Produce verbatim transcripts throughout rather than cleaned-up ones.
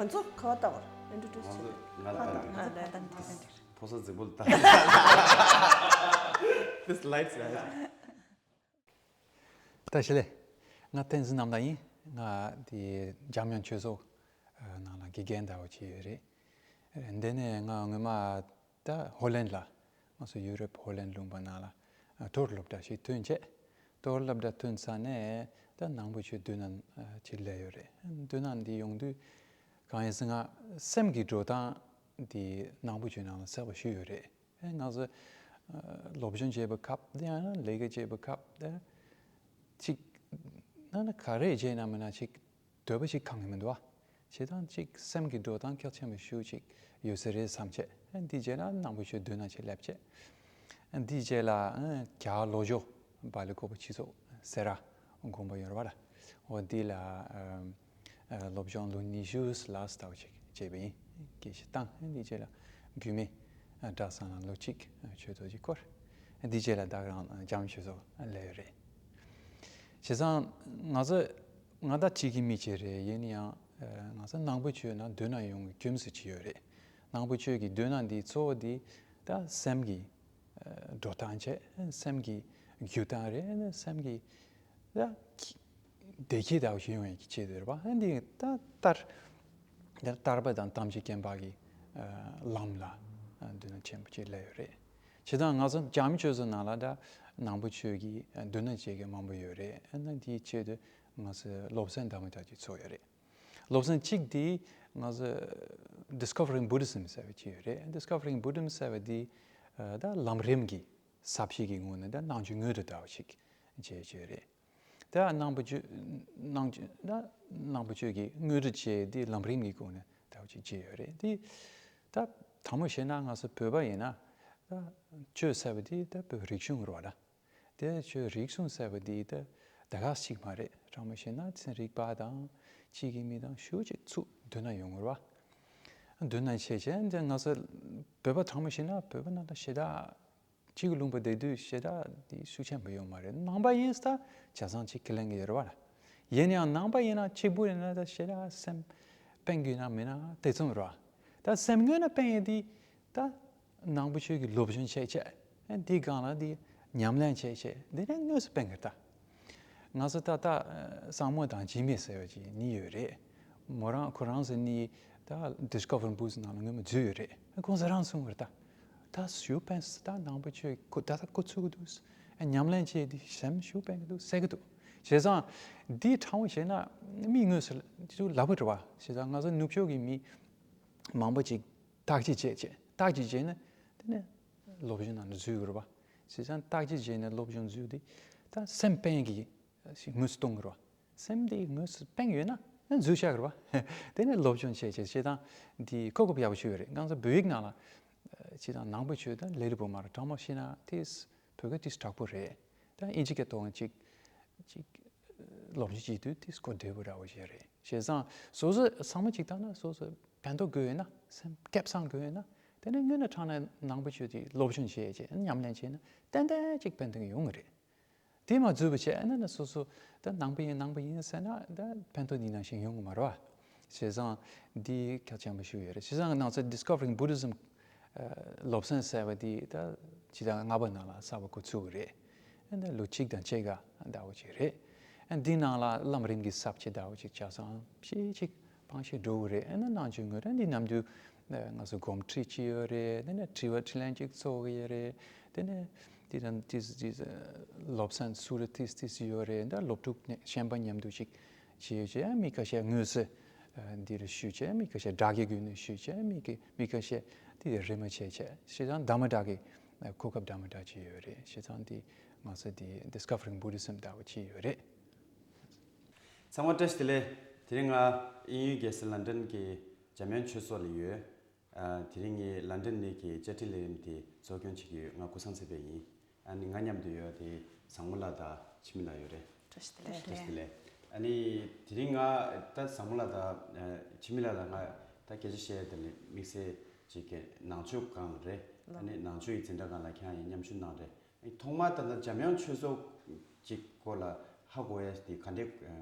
ང་ཚོ་ག་བ་ལྟ་བར་ཨིན་ཊྲོ་ཌུས་བྱེད། ང་ལ་ལྟ་འདི། ཕོ་གསར་རྫིག་པོ་ལྟ། This lights, man. ད་ཤི་ལེ། ང་བསྟན་འཛིན་རྣམ་དག་ཡིན། ང་དེ་འཇམ་དབྱངས་ཆོས་ཚོགས་ནང་ལ་དགེ་རྒན་འདྲ་བོ་བྱས་ཡོད་རེད། འདི་ནས་ང་སྔོན་མ་ད་ཧོ་ལན་ལ། ང་ཚོ་ཡུ་རོབ་ཧོ་ལན་ལུང་པ་ནང་ལ་མཐོ་རིམ་སློབ་གྲྭ་ཞིག་ཐོན་བྱས། མཐོ་རིམ་སློབ་གྲྭ་ཐོན་ཚར་ནས་ད་ནང་པའི་ཆོས་མདུན་ན་ཅིག་སླེབས་ཡོད་རེད། མདུན་ན་འདི་ཡོང་དུས་གང་ཡིན་ཟེར་ན་སེམས་ཀྱི་འགྲོ་སྟངས་འདི་ནང་པའི་ཆོས་ནང་ལ་གསལ་པོ་ཞིག་ཡོད་རེད། ང་ཚོ་སློབ་སྦྱོང་བྱེད་པའི་སྐབས་དེ་ཡང་ན་ལས་ཀ་བྱེད་པའི་སྐབས་དེ་ཅིག་ན་ན་ག་རེ་བྱས་ན་མིན་ན་ཅིག་འདོད་པ་ཅིག་ཁེངས་ཀྱི་མི་འདུག་བ། བྱས་ཙང་ཅིག་སེམས་ཀྱི་འགྲོ་སྟངས་གལ་ཆེན་པོ་ཞེ་པོ་ཅིག་ཡོད་ས་རེད་བསམ་བྱས། འདི་རྗེས་ལ་ནང་པའི་ཆོས་མདུན་ན་ཅིག་སླེབས་བྱས། འདི་རྗེས་ལ་རྒྱ་གར་ལོ་ཇོ་བ་ལི་ཀོ་པ་སྤྱི་ཚོགས་སེ་ར་དགོན་པ་ཡོད་རེད་བ་ལ། འོ་འདི་ལ་སློབ་སྦྱོང་ལོ་ཉི་ཤུ་ལྷག་ཙམ་ཅིག་བྱས་པ་ཡིན། དགེ་བཤེས་བཏང་། འདི་རྗེས་ལ་བུད་མེད་གྲྭ་ཚང་ལ་ལོ་གཅིག་ཆོས་ཐོག་ཅིག་བསྐོར། འདི་རྗེས་ལ་ད་ག་རང་འཇམ་ཆོས་ཚོགས་སླེབས་ཡོད་རེད། བྱས་ཙང་ང་ཚོ་ང་ད་ཕྱི་གི་མི་ཅིག་རེད། ཡིན་ན་ཡང་ང་ཚོ་ནང་པའི་ཆོས་ནང་མདུན་ན་ཡོང་གི་རྒྱུ་མཚན་ཅིག་ཡོད་རེད། ནང་པའི་ཆོས་ཀྱི་མདུན་ན་འདི་གཙོ་བོ་འདི་ད་སེམས་ཀྱི་འགྲོ་སྟངས་བྱས། སེམས་ཀྱི་རྒྱུ་སྟངས་རེད། སེམས་ཀྱི་ད་བདེ་སྐྱིད་འདྲ་བོ་ཞིག་ཡོང་ཡག་གི་ཆེད་དུ་རེད་པ། འདི་ད་ལྟར་ད་ལྟར་པ་དང་ཐམས་ཅད་མཁྱེན་པ་གི་ལམ་ལ་མདུན་ན་ཆེན་པོ་ཅིག་སླེབས་ཡོད་རེད། བྱས་ཙང་ང་ཚོ་འཇམ་ཆོས་ཚོགས་ནང་ལ་ད་ནང་པའི་ཆོས་ཀྱི་མདུན་ན་བྱེད་མཁན་མང་པོ་ཡོད་རེད། ཨ་ནི་དེའི་ཆེད་དུ་ང་ཚོས་སློབ་ཚན་འདྲ་མི་འདྲ་ཅིག་ཚོགས་ཡོད་རེད། སློབ་ཚན་གཅིག་དེ་ང་ཚོ་Discovering Buddhism ཟེར་བ་ཅིག་ཡོད་རེད། Discovering Buddhism ཟེར་བ་དེ་ད་ལམ་རིམ་གྱི་ས་བཅད་ཀྱི་ངོས་ནས་ད་ནང་ཆོས་དངོས་གྲུབ་འདྲ་བོ་ཞིག་བྱས་བྱས་རེད། ད་ནང་པ་ཆོས་ནང་ཆོས་ད་ནང་པ་ཆོས་ཀྱི་དངོས་གྲུབ་བྱས་དེ་ལམ་རིམ་གྱི་སྒོ་ནས་འདྲ་བོ་ཅིག་བྱས་ཡོད་རེད། དེ་ད་དྲང་མོ་བཤད་ན་ང་ཚོ་བོད་པ་ཡིན་ན་ད་ཆོས་ཟེར་བ་དེ་ད་བོད་རིག་གཞུང་རེད་བ་ད། དེ་ཆོས་རིག་གཞུང་ཟེར་བ་དེ་ད་ད་ག་ཞིག་མ་རེད། དྲང་མོ་བཤད་ན་ཚན་རིག་པ་དང་ཕྱི་གི་མི་དང་ཞེ་པོ་ཅིག་ཚུར་མདུན་ན་ཡོང་རེད་བ། མདུན་ན་བྱས་བྱས་འདི་ང་ཚོ་བོད་པ་དྲང་མོ་བཤད་ན་བོད་པ་ནང་ད་ཞེ་དྲག་ཕྱི་གི་ལུང་པ་བསྡད་དུས་ཞེ་དྲག་དེ་ཤུགས་ཆེན་པོ་ཡོད་མ་རེད། ནང་པ་ཡིན་ད་ཆ་ཚང་ཅིག་ཁས་ལེན་གྱི་ཡོད་རེད་བ། ཡིན་ཡང་ནང་པ་ཡིན་ན་གཅིག་པུ་ཡིན་ན་ད་ཞེ་དྲག་སེམས་དཔེ་དགོས་ན་མིན་ན་དེ་ཙམ་རེད་བ། ད་སེམས་དངོས་ནས་དཔེ་ཡིན་དེ་ད་ནང་པ་ཆོས་ཀྱི་སློབ་སྦྱོང་བྱས་བྱས་འདི་སྒང་ལ་དེ་ཉམས་ལེན་བྱས་བྱས་འདི་ནས་དངོས་སུ་དཔེ་གི་ད། ང་ཚོ་ད་ལྟ་བཟང་མོ་དང་འཇིགས་མེད་ཟེར་བ་ཅིག་གཉིས་ཡོད་རེད། མོ་རང་ཁོ་རང་ཚོ་གཉིས་ད་Discovering Buddhism ནང་ལ་སྔོན་མ་འཛུལ་ཡོད་རེད། ཁོང་ཚོ་རང་གསུང་བར་ད་ད་ཞུ་ཕན་ད་ནང་པ་ཆོས་ཁོ་ད་ལྟ་ཁོ་ཚུགས་ཀྱི་འདུག་ཉམས་ལེན་བྱས་དེ་སེམས་ཞུ་ཕན་གྱི་འདུག་ཟེར་གྱི་འདུག་བྱས་ཙང་འདི་དྲང་བོ་བཤད་ན་མི་དངོས་སུ་ཅིག་ལབ་པ་རེད་བ། བྱས་ཙང་ང་ཚོ་ནུབ་ཕྱོགས་ཀྱི་མི་མང་པོ་ཅིག་བརྟག་དཔྱད་བྱས་བྱས་བརྟག་དཔྱད་བྱས་ནས་དེ་ནས་སློབ་སྦྱོང་ནང་ལ་འཛུལ་ཡོད་རེད་བ། བྱས་ཙང་བརྟག་དཔྱད་བྱས་ནས་སློབ་སྦྱོང་འཛུལ་དེ་ད་སེམས་དཔེ་གི་ཞིག་དངོས་སུ་གཏོང་གི་རེད་བ། སེམས་དེ་དངོས་སུ་དཔེ་ཡོད་ན་འཛུལ་བཞག་གི་རེད་བ། དེ་ནས་སློབ་སྦྱོང་བྱས་བྱས་བྱས་ཙང་འདི་གོ་སྐབས་ཡག་པོ་ཞིག་ཡོད་རེད། ང་ཚོ་བོད་ཡིག་ནང་ལ་བྱས་ཙང་ནང་པ་ཆོས་དང་ལས་རིག་པོ་མར་དྲང་མོ་བཤད་ན་དེ་བོད་སྐད་དེ་དྲག་པོ་རེད། ད་ཨིན་ཇི་སྐད་ཐོག་ཅིག་ཅིག་སློབ་སྦྱོང་བྱེད་དུས་དེ་གོ་བདེ་པོ་འདྲ་བོ་ཞིག་རེད། བྱས་ཙང་སོ་སོ་ཚང་མ་ཅིག་བཏང་ན་སོ་སོ་ཕན་ཐོགས་དགོས་ཡོད་ན་སེམས་སྐད་གསང་དགོས་ཡོད་ན་དེ་ནས་དངོས་གནས་དྲང་གནས་ནང་པ་ཆོས་དེ་སློབ་སྦྱོང་བྱས་བྱས་ཉམས་ལེན་བྱས་ན་ཏན་ཏན་ཅིག་ཕན་ཐོགས་ཡོང་གི་རེད། དེ་མ་འཛུལ་བ་བྱས་ན་ནི་སོ་སོ་ད་ནང་པ་ཡིན་ནང་པ་ཡིན་ཟེར་ན་ད་ཕན་ཐོགས་འདི་ནང་བཞིན་ཡོང་གི་མ་རེད་བ། བྱས་ཙང་འདི་གལ་ཆེན་པོ་ཞིག་ཡོད་རེད། བྱས་ཙང་ང་ཚོ་Discovering Buddhism སློབ་ཚན་ཟེར་བ་འདི་ད་ཕྱི་ཟླ་ལྔ་པ་ནང་ལ་གསར་པ་འགོ་ཚུགས་ཀྱི་རེད། ཨ་ནི་ལོ་གཅིག་དང་ཕྱེད་ཀ་འདྲ་བོ་ཅིག་རེད། ཨ་འདི་ནང་ལ་ལམ་རིམ་གྱི་ས་བཅད་འདྲ་བོ་ཅིག་ཆ་ཚང་ཕྱེད་ཅིག་སྤང་བྱས་འགྲོ་གི་རེད། ཨ་ནི་ནང་ཆོས་ངོས་རང་འདི་ནམ་རྒྱུན་ང་ཚོ་སྒོམ་ཁྲིད་ཅིག་ཡོད་རེད། དེ་ནས་དྲི་བ་དྲིས་ལན་ཅིག་ཚོགས་ཀྱི་ཡོད་རེད། དེ་ནས་འདི་དང་འདི་འདི་སློབ་ཚན་སུ་ར་ཏིས་ཏིས་ཡོད་རེད། ད་སློབ་ཕྲུག་གཞན་པ་མཉམ་དུ་ཅིག་བྱས་བྱས་མི་ཁ་ཤས་དངོས་སུ་འདིར་ཞུས་བྱས་མི་ཁ་ཤས་སྦྲག་གི་བརྒྱུད་ནས་ཞུས་བྱས་མི་ཁ་མི་ཁ་ཤས་དེ་རེས་མོས་བྱས་བྱས་བྱས་ཙང་ཟླ་མ་སྦྲག་གི་གོ་སྐབས་འདྲ་མི་འདྲ་ཅིག་ཡོད་རེད། བྱས་ཙང་དེ་ང་ཚོ་དེ་Discovering Buddhism འདྲ་བོ་ཅིག་ཡོད་རེད། ཚང་མ་བཀྲ་ཤིས་བདེ་ལེགས། དེ་རིང་ང་དབྱིན་ཡུལ་རྒྱལ་ས་ལན་ཀྲན་གྱི་འཇམ་དབྱངས་ཆོས་ཚོགས་ལ་ཡོད། ཨ། དེ་རིང་ངས་ལན་ཀྲན་ནས་ཀྱི་བཅའ་ཁྲིད་ལས་རིམ་དེ་གཙོ་སྐྱོང་བྱེད་ཀྱི་ཡོད། ང་ཀུན་བཟང་ཚེ་དཔལ་ཡིན། ཨ་ནི་ང་མཉམ་དུ་ཡོད་དེ་བཟང་མོ་ལགས་དང་འཆི་མེད་ལགས་ཡོད་རེད། བཀྲ་ཤིས་བདེ་ལེགས། བཀྲ་ཤིས་བདེ་ལེགས། ཨ་ནི་དེ་རིང་ང་ད་བཟང་མོ་ལགས་དང་ཨ་འཆི་མེད་ལགས་ལ་ང་ད་སྐད་ཆ་བཤད་དེ་ནི་དམིགས་བསལ་ཅིག་གི་ནང་ཆོས་སྒང་རེད། ཨ་ནི་ནང་ཆོས་ཀྱི་འཛིན་གྲྭ་སྒང་ལ་ཁྱེད་རང་ཡང་མཉམ་ཞུགས་གནང་རེད། ཨ་ནི་ཐོག་མར་ད་ལྟ་འཇམ་དབྱངས་ཆོས་ཚོགས་ཅིག་སྐོར་ལ་ཧ་གོ་ཡ་དེ་ག་འདྲས་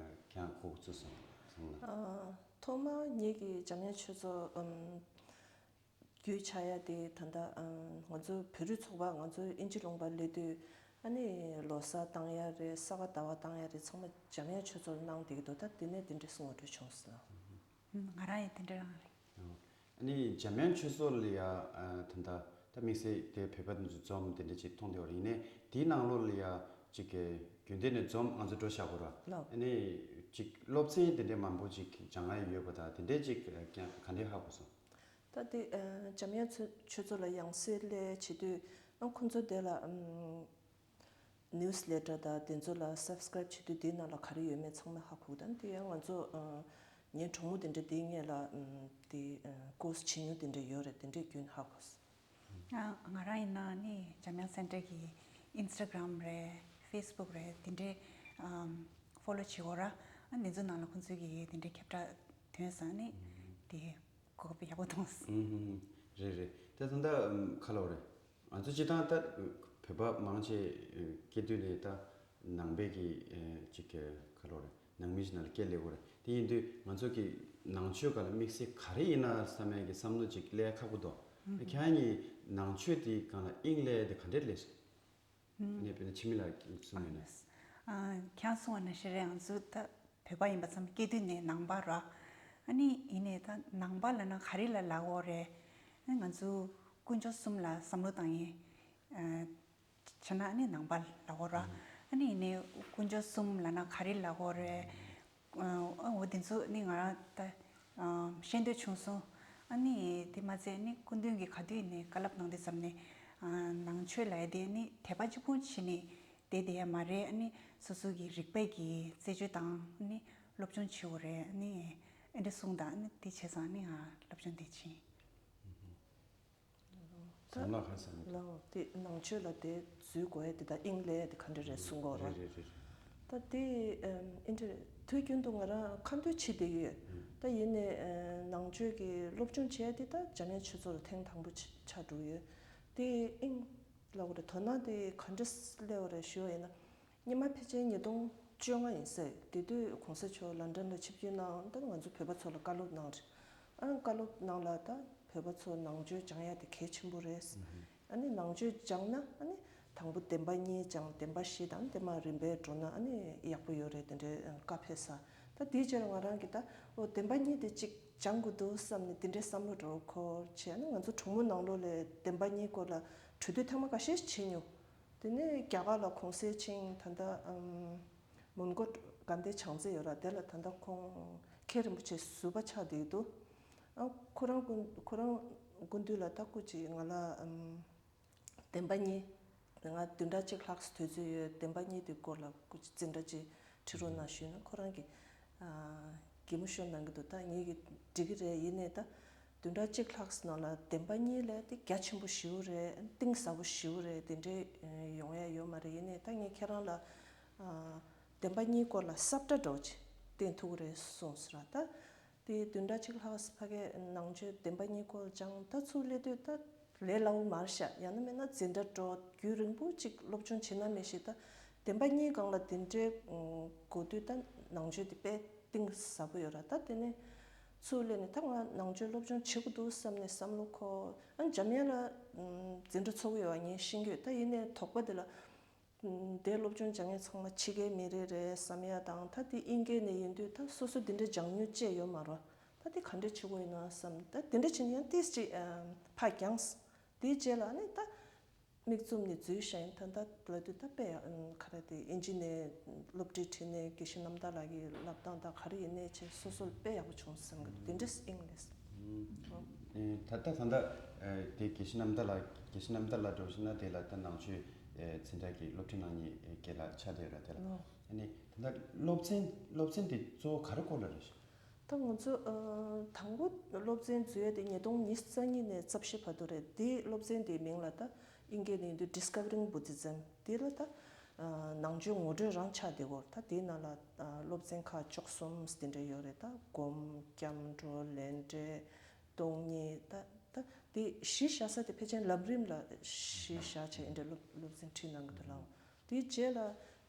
ཁྱེད་རང་གོ་ཚུལ་སོང་སོང་ལ། ཨ། ཐོག་མར་ངེད་ཀྱི་འཇམ་དབྱངས་ཆོས་ཚོགས་ཨམ་རྒྱུས་ཆགས་ཡ་དེ་ད་ལྟ་ཨམ་ང་ཚོ་བོད་རིགས་ཚོགས་པ་ང་ཚོ་དབྱིན་ཇི་ལུང་པ་སླེབས་དུས་ཨ་ནི་ལོ་གསར་བཏང་ཡ་རེད། ས་ག་ཟླ་བ་བཏང་ཡ་རེད། ཚང་མ་འཇམ་དབྱངས་ཆོས་ཚོགས་ལ་གནང་བསྡད་ཀྱི་འདུག་ད་དེ་ནས་དེ་འདྲས་སུ་ངོ་སྤྲོད་བྱུང་སོང་། ང་རང་ཡང་དེ་འདྲ་རང་རེད། ཨ་ནི་འཇམ་དབྱངས་ཆོས་ཚོགས་ལ་ཡ་ཨ་ད་ལྟ་ད་དམིགས་བསལ་དེ་བོད་པ་དེ་ཚོ་འཛོམས་དེ་འདྲ་ཅིག་མཐོང་བསྡད་པ་རེད། ཡིན་ནའི་དེའི་ནང་ལོགས་ལ་ཡ་ཅིག་གི་རྒྱུན་ལྡན་ནས་འཛོམས་ང་ཚོ་འགྲོ་བཞག་གོ་ར། ལགས། ཨ་ནི་ཅིག་སློབ་ཚན་དེ་འདྲ་མང་པོ་ཅིག་སྦྱང་ཡ་ཡོད་པ་དང་དེ་འདྲ་ཅིག་ཀྱང་ག་འདྲ་ཧ་གོ་སོང་། ད་དེ་ཨ་འཇམ་དབྱངས་ཆོས་ཆོས་ཚོགས་ལ་ཡང་སེ་ལས་བྱེད་དུས་ཨ་ཁོང་ཚོ་དེ་ལ་ཨམ་ནིའུ་སི་ལེ་ཊར་དང་དེ་ཚོ་ལ་སབ་སི་ཀ་རེབ་བྱེད་དུས་དེའི་ནང་ལ་ག་རེ་ཡོད་མེད་ཚང་མ་ཧ་གོ་གི། ད་དེ་ཡང་ང་ཚོ་ཨ་ངའི་གྲོགས་མོ་དེ་འདྲ་དེའི་སྔོན་ལ་ཨམ་དེ་ཨ་ཀོར་སི་བྱེད་མྱོང་དེ་འདྲ་ཡོད་རེད། དེ་འདྲའི་རྒྱུན་ཧ་གོ་སོང་། ཨ་ང་རང་ཡིན་ན་ནི་འཇམ་དབྱངས་སེན་ཊར་གྱི་ཨིན་སི་ཊ་གྷ་རམ་རེད། ཕེ་སི་བུག་རེད། དེ་འདྲའི་ཨམ་ཕོ་ལོ་བྱེད་ཀྱི་ཡོད་ར། ཨ་དེ་ཚོའི་ནང་ལ་ཁོང་ཚོས་ཀྱི་དེ་འདྲའི་ཁྱབ་བསྒྲགས་ཐོན་ཙང་ནི་དེ་གོ་སྐབས་ཡག་པོ་མཐོང་སོང་། ཨུམ་ཧུམ་ཧུམ། རེད་རེད། ད་ད་ལྟ་ཨམ་ག་ལབ་དགོས་རེད། ང་ཚོ་སྤྱིར་བཏང་ད་བོད་པ་མང་ཆེ་སྐྱེས་དུས་ནས་ད་ནང་པའི་གི་ཨེ་ཅིག་གི་ག་ལབ་དགོས་རེད། ནང་མི་ཞིག་ནང་ལ་སྐྱེས་སླེབས་དགོས་རེད། དེ་ཡིན་དུས་ང་ཚོ་གི་ནང་ཆོས་སྒང་ལ་དམིགས་བསལ་ག་རེ་ཡིན་ན་བསམ་ཡ་གི་བསམ་བློ་ཅིག་སླེབས་ཡ་ཁག་པོ་འདུག་ཨུམ། ཁྱེད་རང་གི་ནང་ཆོས་དེའི་སྒང་ལ་དབྱིངས་སླེབས་ཡ་དེ་ག་འདྲས་སླེབས་སོང་། ཨ་ནི་དཔེར་ན་འཆི་མེད་ལགས་གསུངས་ཡོད་ན། ཨ་ཁྱེད་རང་གསུངས་པ་ནང་བཞིན་རེད། ང་ཚོ་ད་བོད་པ་ཡིན་པ་ཙམ་སྐྱེས་དུས་ནས་ནང་པ་ར། ཨ་ནི་ཡིན་ནའི་ད་ནང་པ་ལབ་ན་ག་རེ་ལ་ལབ་དགོས་རེད། ཨ་ང་ཚོ་དཀོན་མཆོག་གསུམ་ལ་བསམ་བློ་བཏང་ཡིན། ཨ་བྱས་ན་ཨ་ནི་ནང་པ་ལབ་དགོས་ར། ཨ་ནི་ཡིན་ནའི་དཀོན་མཆོག་གསུམ་ལབ་ན་ག་རེ་ལབ་དགོས་རེད། ཨ་འོ་དེ་ཚོ་ནི་ང་རང་ད་ཨ་ཤེས་འདོད་བྱུང་སོང་། ཨ་ནི་དེ་མ་ཚད་ནི་སྐུ་མདུན་གྱིས་ག་དུས་ནས་བཀའ་སློབ་གནང་དུས་ཙམ་ནས་ཨ་ནང་ཆོས་ལབ་ཡ་དེ་ནི་དད་པ་གཅིག་པུ་བྱས་ནས་བསྡད་བསྡད་ཡ་མ་རེད། ཨ་ནི་སོ་སོ་གི་རིག་པའི་གི་རྩད་གཅོད་དང་ཨ་ནི་སློབ་སྦྱོང་བྱེད་དགོས་རེད། ཨ་ནི་ཨེ་འདྲ་གསུངས་དང་། ཨ་ནི་དེ་བྱས་ཙང་ནི་ང་སློབ་སྦྱོང་དེ་བྱས། བསམ་བློ་ག་རེ་བསམ་གྱི་འདུག་ལགས། དེ་ནང་ཆོས་ལ་དེ་འཛུལ་དགོས་ཡ་དེ་དང་དབྱིངས་སླེབས་ཡ་དེ་ག་འདྲ་རེད་གསུང་གི་ཡོད་རེད། རེད་རེད་རེད། ད་དེ་ཨམ་ཨེ་འདྲ་དུས་རྒྱུན་དུ་ང་རང་ཁ་འདོན་བྱེད་བསྡད་ཀྱི་ཡོད། ཨུམ། ད་ཡིན་ནའི་ཨ་ནང་ཆོས་ཀྱི་སློབ་སྦྱོང་བྱས་ཡ་དེ་ད་འཇམ་དབྱངས་ཆོས་ཚོགས་ལ་ཐེངས་དང་པོ་ཆགས་འགྲོ་གི་ཡོད། དེ་དབྱིངས་ལབ་དགོས་རེད། དོ་སྣང་དེ་ག་འདྲ་སླེབས་པ་རེད་ཞུ་བ་ཡིན་ན། སྔོན་མ་ཕལ་ཆེར་ཉིས་སྟོང་བཅོ་ལྔ་ཡིན་ས་རེད། དེ་དུས་གོང་ས་མཆོག་ལན་ཀྲན་ལ་ཆིབས་བསྒྱུར་གནང་། ད་ང་ཚོ་བོད་པ་ཚོ་ལ་བཀའ་སློབ་གནང་རེད། ཨ་བཀའ་སློབ་ནང་ལ་ད་བོད་པ་ཚོ་ནང་ཆོས་སྦྱང་ཡ་དེ་གལ་ཆེན་པོ་རེད། ཨ་ནི་ནང་ཆོས་སྦྱང་ན་ཨ་ནི་དང་པོ་བདེན་པ་གཉིས་སྦྱང་། བདེན་པ་བཞི་དང་དེ་མར་རིམ་པས་འགྲོ་ན་ཨ་ནི་ཡག་པོ་ཡོད་རེད། དེ་འདྲའི་བཀའ་ཕེབས་ས། ད་དེའི་རྗེས་ལ་ང་རང་གིས་ད་འོ་བདེན་པ་གཉིས་དེ་གཅིག་སྦྱང་དགོས་འདུག་བསམ་ནས་དེ་འདྲའི་བསམ་བློ་འདྲ་བོ་འཁོར་བྱས། ཨ་ནི་ང་ཚོ་གྲོགས་མོ་ནང་ལོགས་ལ་བདེན་པ་གཉིས་སྐོར་ལ་གྲོས་བསྡུར་ཐེངས་མ་ཁ་ཤས་བྱས་མྱོང་། དེ་ནས་རྒྱ་གར་ལ་གུང་སེང་ཕྱིན། ད་ལྟ་ཨམ་མོན་གྷོ་དགའ་ལྡན་བྱང་རྩེ་ཡོད་ར། དེ་ལ་ད་ལྟ་ཁོང་མཁན་རིན་པོ་ཆེ་ཟུར་པ་ཆགས་བསྡད་འདུག་ཨ་ཁོ་རང་སྐུ་ཁོ་རང་སྐུ་མདུན་ལ་ད་སྐུ་མཁྱེན། ང་ལ་ཨམ་བདེན་པ་གཉིས། ང་བདུན་ཕྲག་གཅིག་ལྷག་དུས་ཚོད་ཡོད། བདེན་པ་གཉིས་དེ་སྐོར་ལ་སྐུ་མཁྱེན་འཛིན་གྲྭ་གཅིག་ཁྲིད་རོགས་གནང་ཞུས་ན། ཁོ་རང་གིས་ཨ་གད་མོ་ཤོར་གནང་གི་འདུག་ད་ངེད་ཀྱིས་འགྲིག་གི་རེད། ཡིན་ནའི་ད་བདུན་ཕྲག་གཅིག་ལྷག་ཙམ་ནང་ལ་བདེན་པ་གཉིས་ལས་དེ་རྒྱ་ཆེན་པོ་ཞེ་པོ་རེད། གཏིང་ཟབ་པོ་ཞེ་པོ་རེད། དེ་འདྲའི་ཡོང་ཡ་ཡོད་མ་རེད། ཡིན་ནའི་ད་ངས་ཁྱེད་རང་ལ་ཨ་བདེན་པ་གཉིས་སྐོར་ལ་ས་བཀྲ་འདྲ་བོ་ཅིག་བསྟན་ཐུབ་ཀྱི་རེད་གསུངས་སོང་ར། ད་དེ་བདུན་ཕྲག་གཅིག་ལྷག་ཙམ་ཕ་གིའི་ནང་ཆོས་བདེན་པ་གཉིས་སྐོར་སྦྱངས། ད་ཚུར་སླེབས་དུས་ད་ལས་སླ་པོ་མ་རེད་ཤག་ཡང་ན་མིན་ན་འཛིན་གྲྭ་འགྲོ་རྒྱུན་རིང་པོ་ཅིག་སློབ་སྦྱོང་བྱེད་ན་མི་ཤེས། ད་བདེན་པ་གཉིས་སྒང་ལ་དེ་འདྲའི་གོ་དུས་ད་ནང་ཆོས་དེ་དཔེ་གཏིང་ཟབ་པོ་ཡོད་ར། ད་དེ་ནས་ཚུར་སླེབས་ནས་ད་ང་ནང་ཆོས་སློབ་སྦྱོང་བྱེད་དགོས་འདུག་བསམ་ནས་བསམ་བློ་འཁོར། ཨ་འཇམ་དབྱངས་ལགས་འཛིན་གྲྭ་ཚོགས་ཀྱི་ཡོད་པ་ངས་ཤེས་ཀྱི་ཡོད། ད་ཡིན་ནའི་དོགས་པ་དེ་ལ། དེ་སློབ་སྦྱོང་སྦྱང་མཁན་ཚང་མ་ཕྱི་རྒྱལ་མི་རིགས་རེད་བསམ་ཡ་དང་། ད་དེ་དབྱིན་སྐད་ནས་ཡིན་དུས་ད་སོ་སོ་དེ་འདྲ་སྦྱང་མྱོང་ཅིག་ཡོད་མ་རེད། ད་དེ་ག་འདྲ་བྱེད་དགོས་ཡིན་ན་བསམ། ད་དེ་འདྲ་བྱེད་ན་ཡང་ཏིས་ཅིག་ཕར་འགྱངས། དེའི་རྗེས་ལ་ནི་ད་མིག་བཙུམ་ནས་འཛུལ་བཞག་ཡིན། ད་ད་ལབ་དུས་ད་དཔེ་ཡག་ག་རེ་དེ་དབྱིན་ཇི་ནས་སློབ་ཁྲིད་ཁྲིད་ནས་དགེ་བཤེས་རྣམ་དག་ལགས་ཀྱི་ལབ་སྟངས་ད་ག་རེ་ཡིན་ནའི་ཆེ་སོ་སོ་ལ་དཔེ་ཡག་པོ་བྱུང་བསམ་གི་འདུག་དེ་འདྲ་ཨིན་ལེ། ཨེ་ད་ལྟ་ད་ལྟ་ཨེ་དེ་དགེ་བཤེས་རྣམ་དག་ལགས་དགེ་བཤེས་རྣམ་དག་ལགས་འགྲོ་བཞིན་ན་དེ་ལ་ད་ནང་ཆོས་ཨེ་འཛིན་གྲྭ་གི་སློབ་ཁྲིད་གནང་མཁན་ཨེ་རྒན་ལགས་ཆགས་བསྡད་ཡོད་ར། དེ་ལ་ཨོ། ཨ་ནི་ད་ལྟ་སློབ་ཚན་སློབ་ཚན་དེ་གཙོ་བོ་ག་རེ་སྐོར་ལ་རེད་ཤག་ད་ང་ཚོ་ཨ་དང་པོ་སློབ་ཚན་འཛུལ་ཡ་དེ་ཉིས་སྟོང་ཉི་ཤུ་རྩ་གཉིས་ནས་རྩ་བཞི་བར་དུ་རེད། དེ་སློབ་ཚན་དེའི་མིང་ལ་ད་དབྱིན་སྐད་ནས་ཡིན་དུས་Discovering Buddhism། དེ་ལ་ད་ཨ་ནང་ཆོས་ངོ་སྤྲོད་རང་ཆགས་བསྡད་ཡོད་རེད། ད་དེའི་ནང་ལ་ཨ་སློབ་ཚན་ཁག་བཅུ་གསུམ་དེ་འདྲ་ཡོད་རེད། ད་སྒོམ། སྐྱབས་འགྲོ། ལས་འབྲས། སྟོང་ཉིད། ད་ད་དེ་གཞི་བཞག་ས་དེ་ཕལ་ཆེར་ལམ་རིམ་ལ་གཞི་བཞག་བྱས་འདྲ་སློབ་སློབ་ཚན་ཁྲིད་གནང་གི་འདུག་ལགས། དེའི་རྗེས་ལ་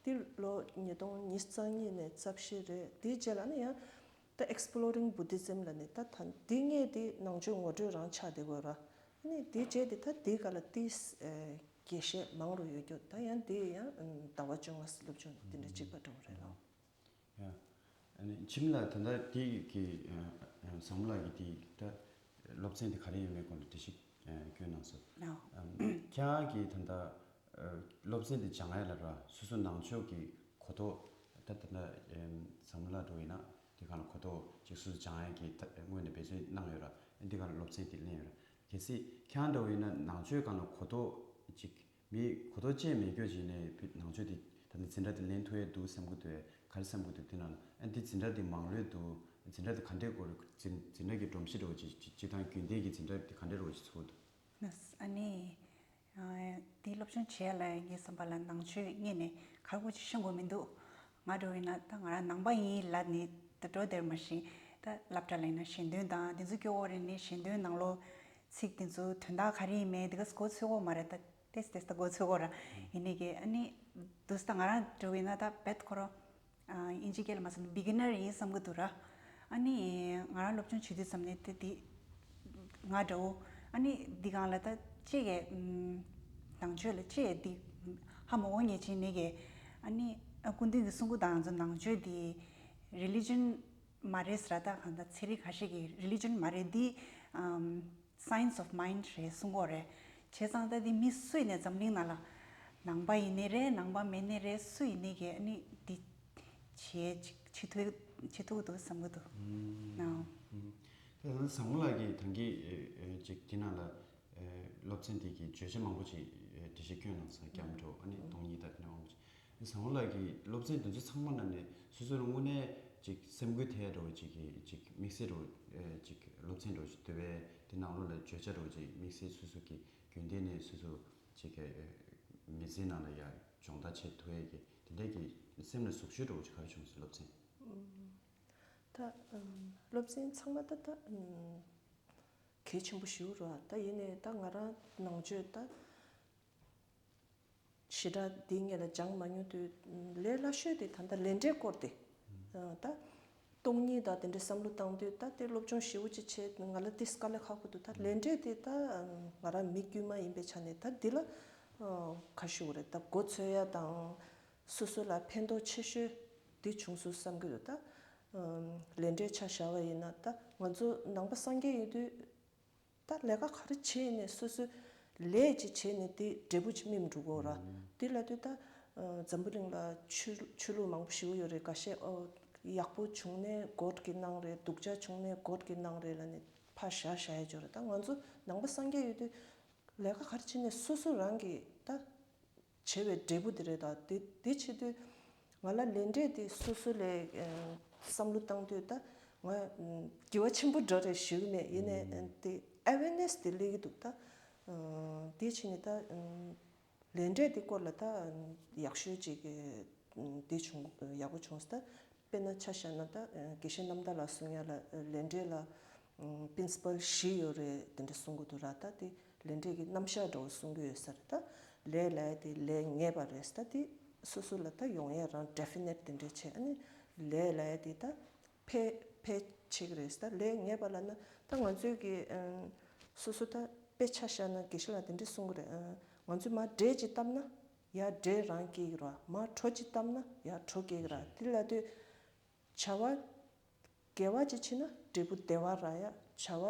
དེ་ལོ་ཉིས་སྟོང་ཉི་ཤུ་རྩ་གཉིས་ནས་རྩ་བཞི་རེད། དེའི་རྗེས་ལ་ནི་ཡང་ ད་Exploring Buddhism ལ་ནི་ད་ད་འདི་ངས་འདི་ནང་ཆོས་ངོ་སྤྲོད་རང་ཆགས་བསྡད་དགོས་ར། ཨ་ནི་འདི་བྱས་ཏེ་ད་འདི་ག་ལ་ཏིས་རྒྱས་བཤད་མང་རུ་ཡོད་རྒྱུ་ད་ཡང་འདི་ཡང་ཟླ་བ་བཅོ་ལྔ་སློབ་སྦྱོང་འདི་འདྲ་གཅིག་པ་འདྲ་བོ་རེད་ལ། ཡ། ཨ་ནི་ཁྱིམ་ལ་ད་ལྟ་དེ་གི་ཨ་ཨ་བཟང་མོ་ལགས་ཀྱི་དེ་ད་སློབ་ཚན་དེ་ག་རེ་ཡིན་མིན་སྐོར་ལ་འགྲེལ་བཤད་ཨ་སྐྱོན་གནང་སོང་། ཨ། ཨམ་ཁྱེད་རང་གིས་ད་ལྟ་ཨ་སློབ་ཚན་དེ་སྦྱང་ཡ་ལ་ར་སོ་སོ་ནང་ཆོས་ཀྱི་གོ་རྟོགས་ད་ད་ལྟ་ཨམ་བཟང་མོ་ལགས་འགྲོ་ཡིན་ན་དེ་ག་ལ་གོ་རྟོགས་ཅིག་སོ་སོ་སྦྱང་ཡ་གི་ད་སྔོན་ནས་འབད་བརྩོན་གནང་ཡོད་ར་དེ་ག་ལ་སློབ་ཚན་དེ་ལེན་ཡོད་ར། གལ་སྲིད་ཁྱེད་རང་འདྲ་བོ་ཡིན་ན་ནང་ཆོས་སྒང་ལ་གོ་རྟོགས་ཅིག་མི་གོ་རྟོགས་ཅན་མེད་རྒྱུ་ཅིག་ནས་ཕི་ནང་ཆོས་དེ་ད་ནི་འཛིན་གྲྭ་དེ་ལེན་ཐུབ་ཡས་འདུག་བསམ་གི་འདུག་གས། ག་རེ་བསམ་གི་འདུག་དེ་ནང་ལ་ཨ་འདི་འཛིན་གྲྭ་དེ་མང་ལོས་འདུག་འཛིན་གྲྭ་དེ་ག་འདྲས་སྐོར་འཛིན་འཛིན་གྲྭ་གི་སྒྲོམ་གཞི་འདྲ་བོ་ཅིག་ཅིག་ཅིག་དང་རྒྱུན་ལྡན་གྱི་འཛིན་གྲྭ་དེ་ག་འདྲས་འདྲ་བོ་ཅིག་ཚོར་འདུག་ནས་ཨ་ནི། ཨ་འདི་སློབ་སྦྱོང་བྱེད་ཡ་ལ་ངའི་བསམ་པ་ལ་ནང་ཆོས་ངོས་ནས་ག་རེ་ཅིག་ཤེས་དགོས་མི་འདུག་ང་འདྲ་བོ་ཡིན་ན་ད་ང་རང་ནང་པ་ཡིན་ལབ་ནས་ད་འགྲོ་བསྡད་མ་ཤེས། ད་སློབ་གྲྭ་ལ་ཡིན་ན་ཞལ་འདོན་དང་དེ་ཚོ་སྐྱོར་བ་རེད། ནས་ཞལ་འདོན་ནང་ལོགས་ཚིག་དེ་ཚོ་དོན་དག་ག་རེ་ཡིན་མིན་དེ་ག་མགོ་ཚོས་ཀྱི་ཡོད་མ་རེད། ད་ཏེས་ཏེས་ད་མགོ་ཚོས་ཀྱི་ཡོད་ར། ཡིན་ནའི་གི་ཨ་ནི་འདུག་སེ་ད་ང་རང་འདྲ་བོ་ཡིན་ན་ད་རྦད་ཁོ་རང་ཨ་དབྱིན་ཇི་སྐད་ལ་མ་སོང་ན་བི་གི་ནར་ཡིན་བསམ་གྱི་འདུག་ར། ཨ་ནི་ང་རང་སློབ་སྦྱོང་བྱེད་དུས་ཙམ་ནས་དེ་དེ་ང་འདྲ་བོ་ཨ་ནི་འདི་སྒང་ལ་ད་ཅིག་གི་ནང་ཆོས་ལ་ཅིག་འདི་ཧ་མ་གོ་མཁན་ཅིག་ཡིན་ནའི་གི་ཨ་ནི་སྐུ་མདུན་གྱིས་གསུང་གི་དང་ཚོ་ནང་ཆོས་འདི་རི་ལི་ཇན་མ་རེད་ཟེར་ར། ད་གང་ལྟར་ཚན་རིག་ཁ་ཤས་ཀྱིས་རི་ལི་ཇན་མ་རེད། འདི་ཨམ། Science of Mind རེད་གསུང་གི་ཡོད་རེད། བྱས་ཙང་ད་འདི་མི་སུ་ཡིན་ནའི་འཛམ་གླིང་ནང་ལ་ནང་པ་ཡིན་ནའི་རེད། ནང་པ་མེད་ནའི་རེད། སུ་ཡིན་ནའི་གི་ཨ་ནི་འདི་བྱེད་ཅིག་བྱེད་ཐུབ་བྱེད་ཐུབ་ཀྱི་འདུག་བསམ་གྱི་འདུག་ནའོ། ད་ལྟ་བཟང་མོ་ལགས་ཀྱིས་ད་གིན་ཅིག་འདི་ནང་ལ་སློབ་ཚན་འདི་གི་བརྗོད་བྱ་མང་པོ་ཅིག་འགྲེལ་བཤད་སྐྱོན་གནང་སོང་། སྐྱབས་འགྲོ་ཨ་ནི་སྟོང་ཉིད་དང་དེ་འདྲ་མང་པོ་ཅིག་བཟང་བོ་ལགས་ཀྱིས་སློབ་ཚན་དེ་ཚོ་ཚང་མ་ནང་ནས་སོ་སོར་དངོས་གནས་ཅིག་སེམས་འགུལ་ཐེབས་འགྲོ་བ་ཅིག་གི་ཅིག་དམིགས་བསལ་འགྲོ་ཅིག་སློབ་ཚན་འགྲོ་ཅིག་འདུག་པས། དེ་ནང་ལོགས་ལ་བརྗོད་བྱ་འགྲོ་ཅིག་དམིགས་བསལ་སོ་སོ་གི་རྒྱུན་ལྡན་ནས་སོ་སོ་ཅིག་གི་མི་ཚེའི་ནང་ལ་ཡང་སྦྱོང་བརྡར་བྱེད་ཐུབ་ཡས་ཀྱི་དེ་འདྲས་ཀྱི་སེམས་ལ་ཟུག་གཞི་འགྲོ་ཅིག་ག་རེ་བྱུང་སོང་སློབ་ཚན། ད་སློབ་ཚན་ཚང་མ་ད་ད་གལ་ཆེན་པོ་ཞིག་རེད་བ། ད་ཡིན་ནའི་ད་ང་རང་ནང་ཆོས་ད། ཞེ་དྲག་འདི་སྔོན་ལ་སྦྱངས་མ་མྱོང་དུས་ལས་སླ་ཤོས་དེ་ད་ལྟ་ལས་འབྲས་སྐོར་དེ། ད་སྟོང་ཉིད་དང་དེ་འདྲའི་བསམ་བློ་བཏང་དུས་ད་དེ་སློབ་སྦྱོང་ཞེ་པོ་ཅིག་བྱས། ང་ལ་དེ་དཀའ་ལས་ཁག་པོ་འདུག་ད་ལས་འབྲས་དེ་ད་ང་རང་མི་དཀྱུས་མ་ཡིན་པའི་ཆ་ནས་ད་འདི་ལ་ག་ཞུ་དགོས་རེད། ད་མགོ་ཚོས་ཡ་དང་སོ་སོ་ལ་ཕན་ཐོགས་ཆེ་ཤོས་དེ་བྱུང་སོང་བསམ་གྱི་འདུག་ད་ལས་འབྲས་ཆ་བཞག་པ་ཡིན་ན་ད་ང་ཚོ་ནང་པ་སངས་རྒྱས་ཡིན་དུས། ད་ལས་ཀ་ག་རེ་བྱས་ནས་སོ་སོའི་ལས་ཅིག་བྱས་ནས་དེ་འབྲས་བུ་ཅིག་སྨིན་འགྲོ་གི་ཡོད་ར། དེ་ལ་དུས་ད་འཛམ་བུ་གླིང་ལ་ཆོས་ཆོས་ལུགས་མང་པོ་ཞིག་ཡོད་རེད། འགའ་ཤས་ཨོ་ཡག་པོ་བྱུང་ནས་གོཌ་གིས་གནང་རེད། སྡུག་ཅག་བྱུང་ནས་གོཌ་གིས་གནང་རེད་ལབ་ནས་ཕར་བཞག་བཞག་ཡ་ཅིག་ཡོད་རེད། ད་ང་ཚོ་ནང་པ་སངས་རྒྱས་ཡོད་དུས་ལས་ཀ་ག་རེ་བྱས་ནས་སོ་སོ་རང་གིས་ད། བྱས་པའི་འབྲས་བུ་དེ་རེད། ད་དེ་དེ་བྱེད་དུས་ང་ལ་ལས་འབྲས་དེ་སོ་སོ་ལ་བསམ་བློ་བཏང་དུས་ད་ང་དགེ་བ་ཆེན་པོ་འདྲ་རེད་ཞུ་གི་མེད། ཡིན་ནའི་དེ་ཨ་ཝེར་ནེས་དེ་སླེབས་ཀྱི་འདུག་ད་དེ་བྱས་ནས་ད་ལས་འབྲས་དེ་སྐོར་ལ་ད་ཡག་ཤོས་ཅིག་དེ་བྱུང་ཡག་པོ་བྱུང་སོང་། ད་དཔེར་ན་ཆ་བཞག་ན་ད་དགེ་བཤེས་རྣམ་དག་ལགས་གསུང་ཡ་ལ་ལས་འབྲས་ལ་པིན་སི་པལ་བཞི་ཡོད་རེད། དེ་འདྲ་གསུང་གི་འདུག་ར། ད་དེ་ལས་འབྲས་ཀྱི་རྣམ་གཞག་འདྲ་བོ་གསུང་གི་ཡོད་ས་རེད། ད་ལས་ལབ་ཡ་དེ་ལས་ངེས་པ་རེད། ད་དེ་སོ་སོ་ལ་ད་ཡོང་ཡ་རང་ཌེ་ཕི་ནེཊ་དེ་འདྲ་བྱས། ཨ་ནི་ལས་ལབ་ཡ་དེ་ད་ཕལ་ཕལ་ཆེ་གི་རེད། ད་ལས་ངེས་པ་ལབ་ན་ད་ང་ཚོའི་གི་སོ་སོ་ད་དཔེ་ཆ་བཞག་ན་དགེ་བཤེས་ལགས་དེ་འདྲ་གསུང་གི་རེད། ང་ཚོས་མར་འབྲས་ཅིག་བཏབ་ན་ཡར་འབྲས་རང་སྐྱེ་གི་རེད། མར་གྲོ་ཅིག་བཏབ་ན་ཡར་གྲོ་སྐྱེ་གི་རེད། དེ་ལབ་དུས། བྱ་བ་དགེ་བ་ཅིག་བྱས་ན་འབྲས་བུ་བདེ་བ་རག་ཡ། བྱ་བ་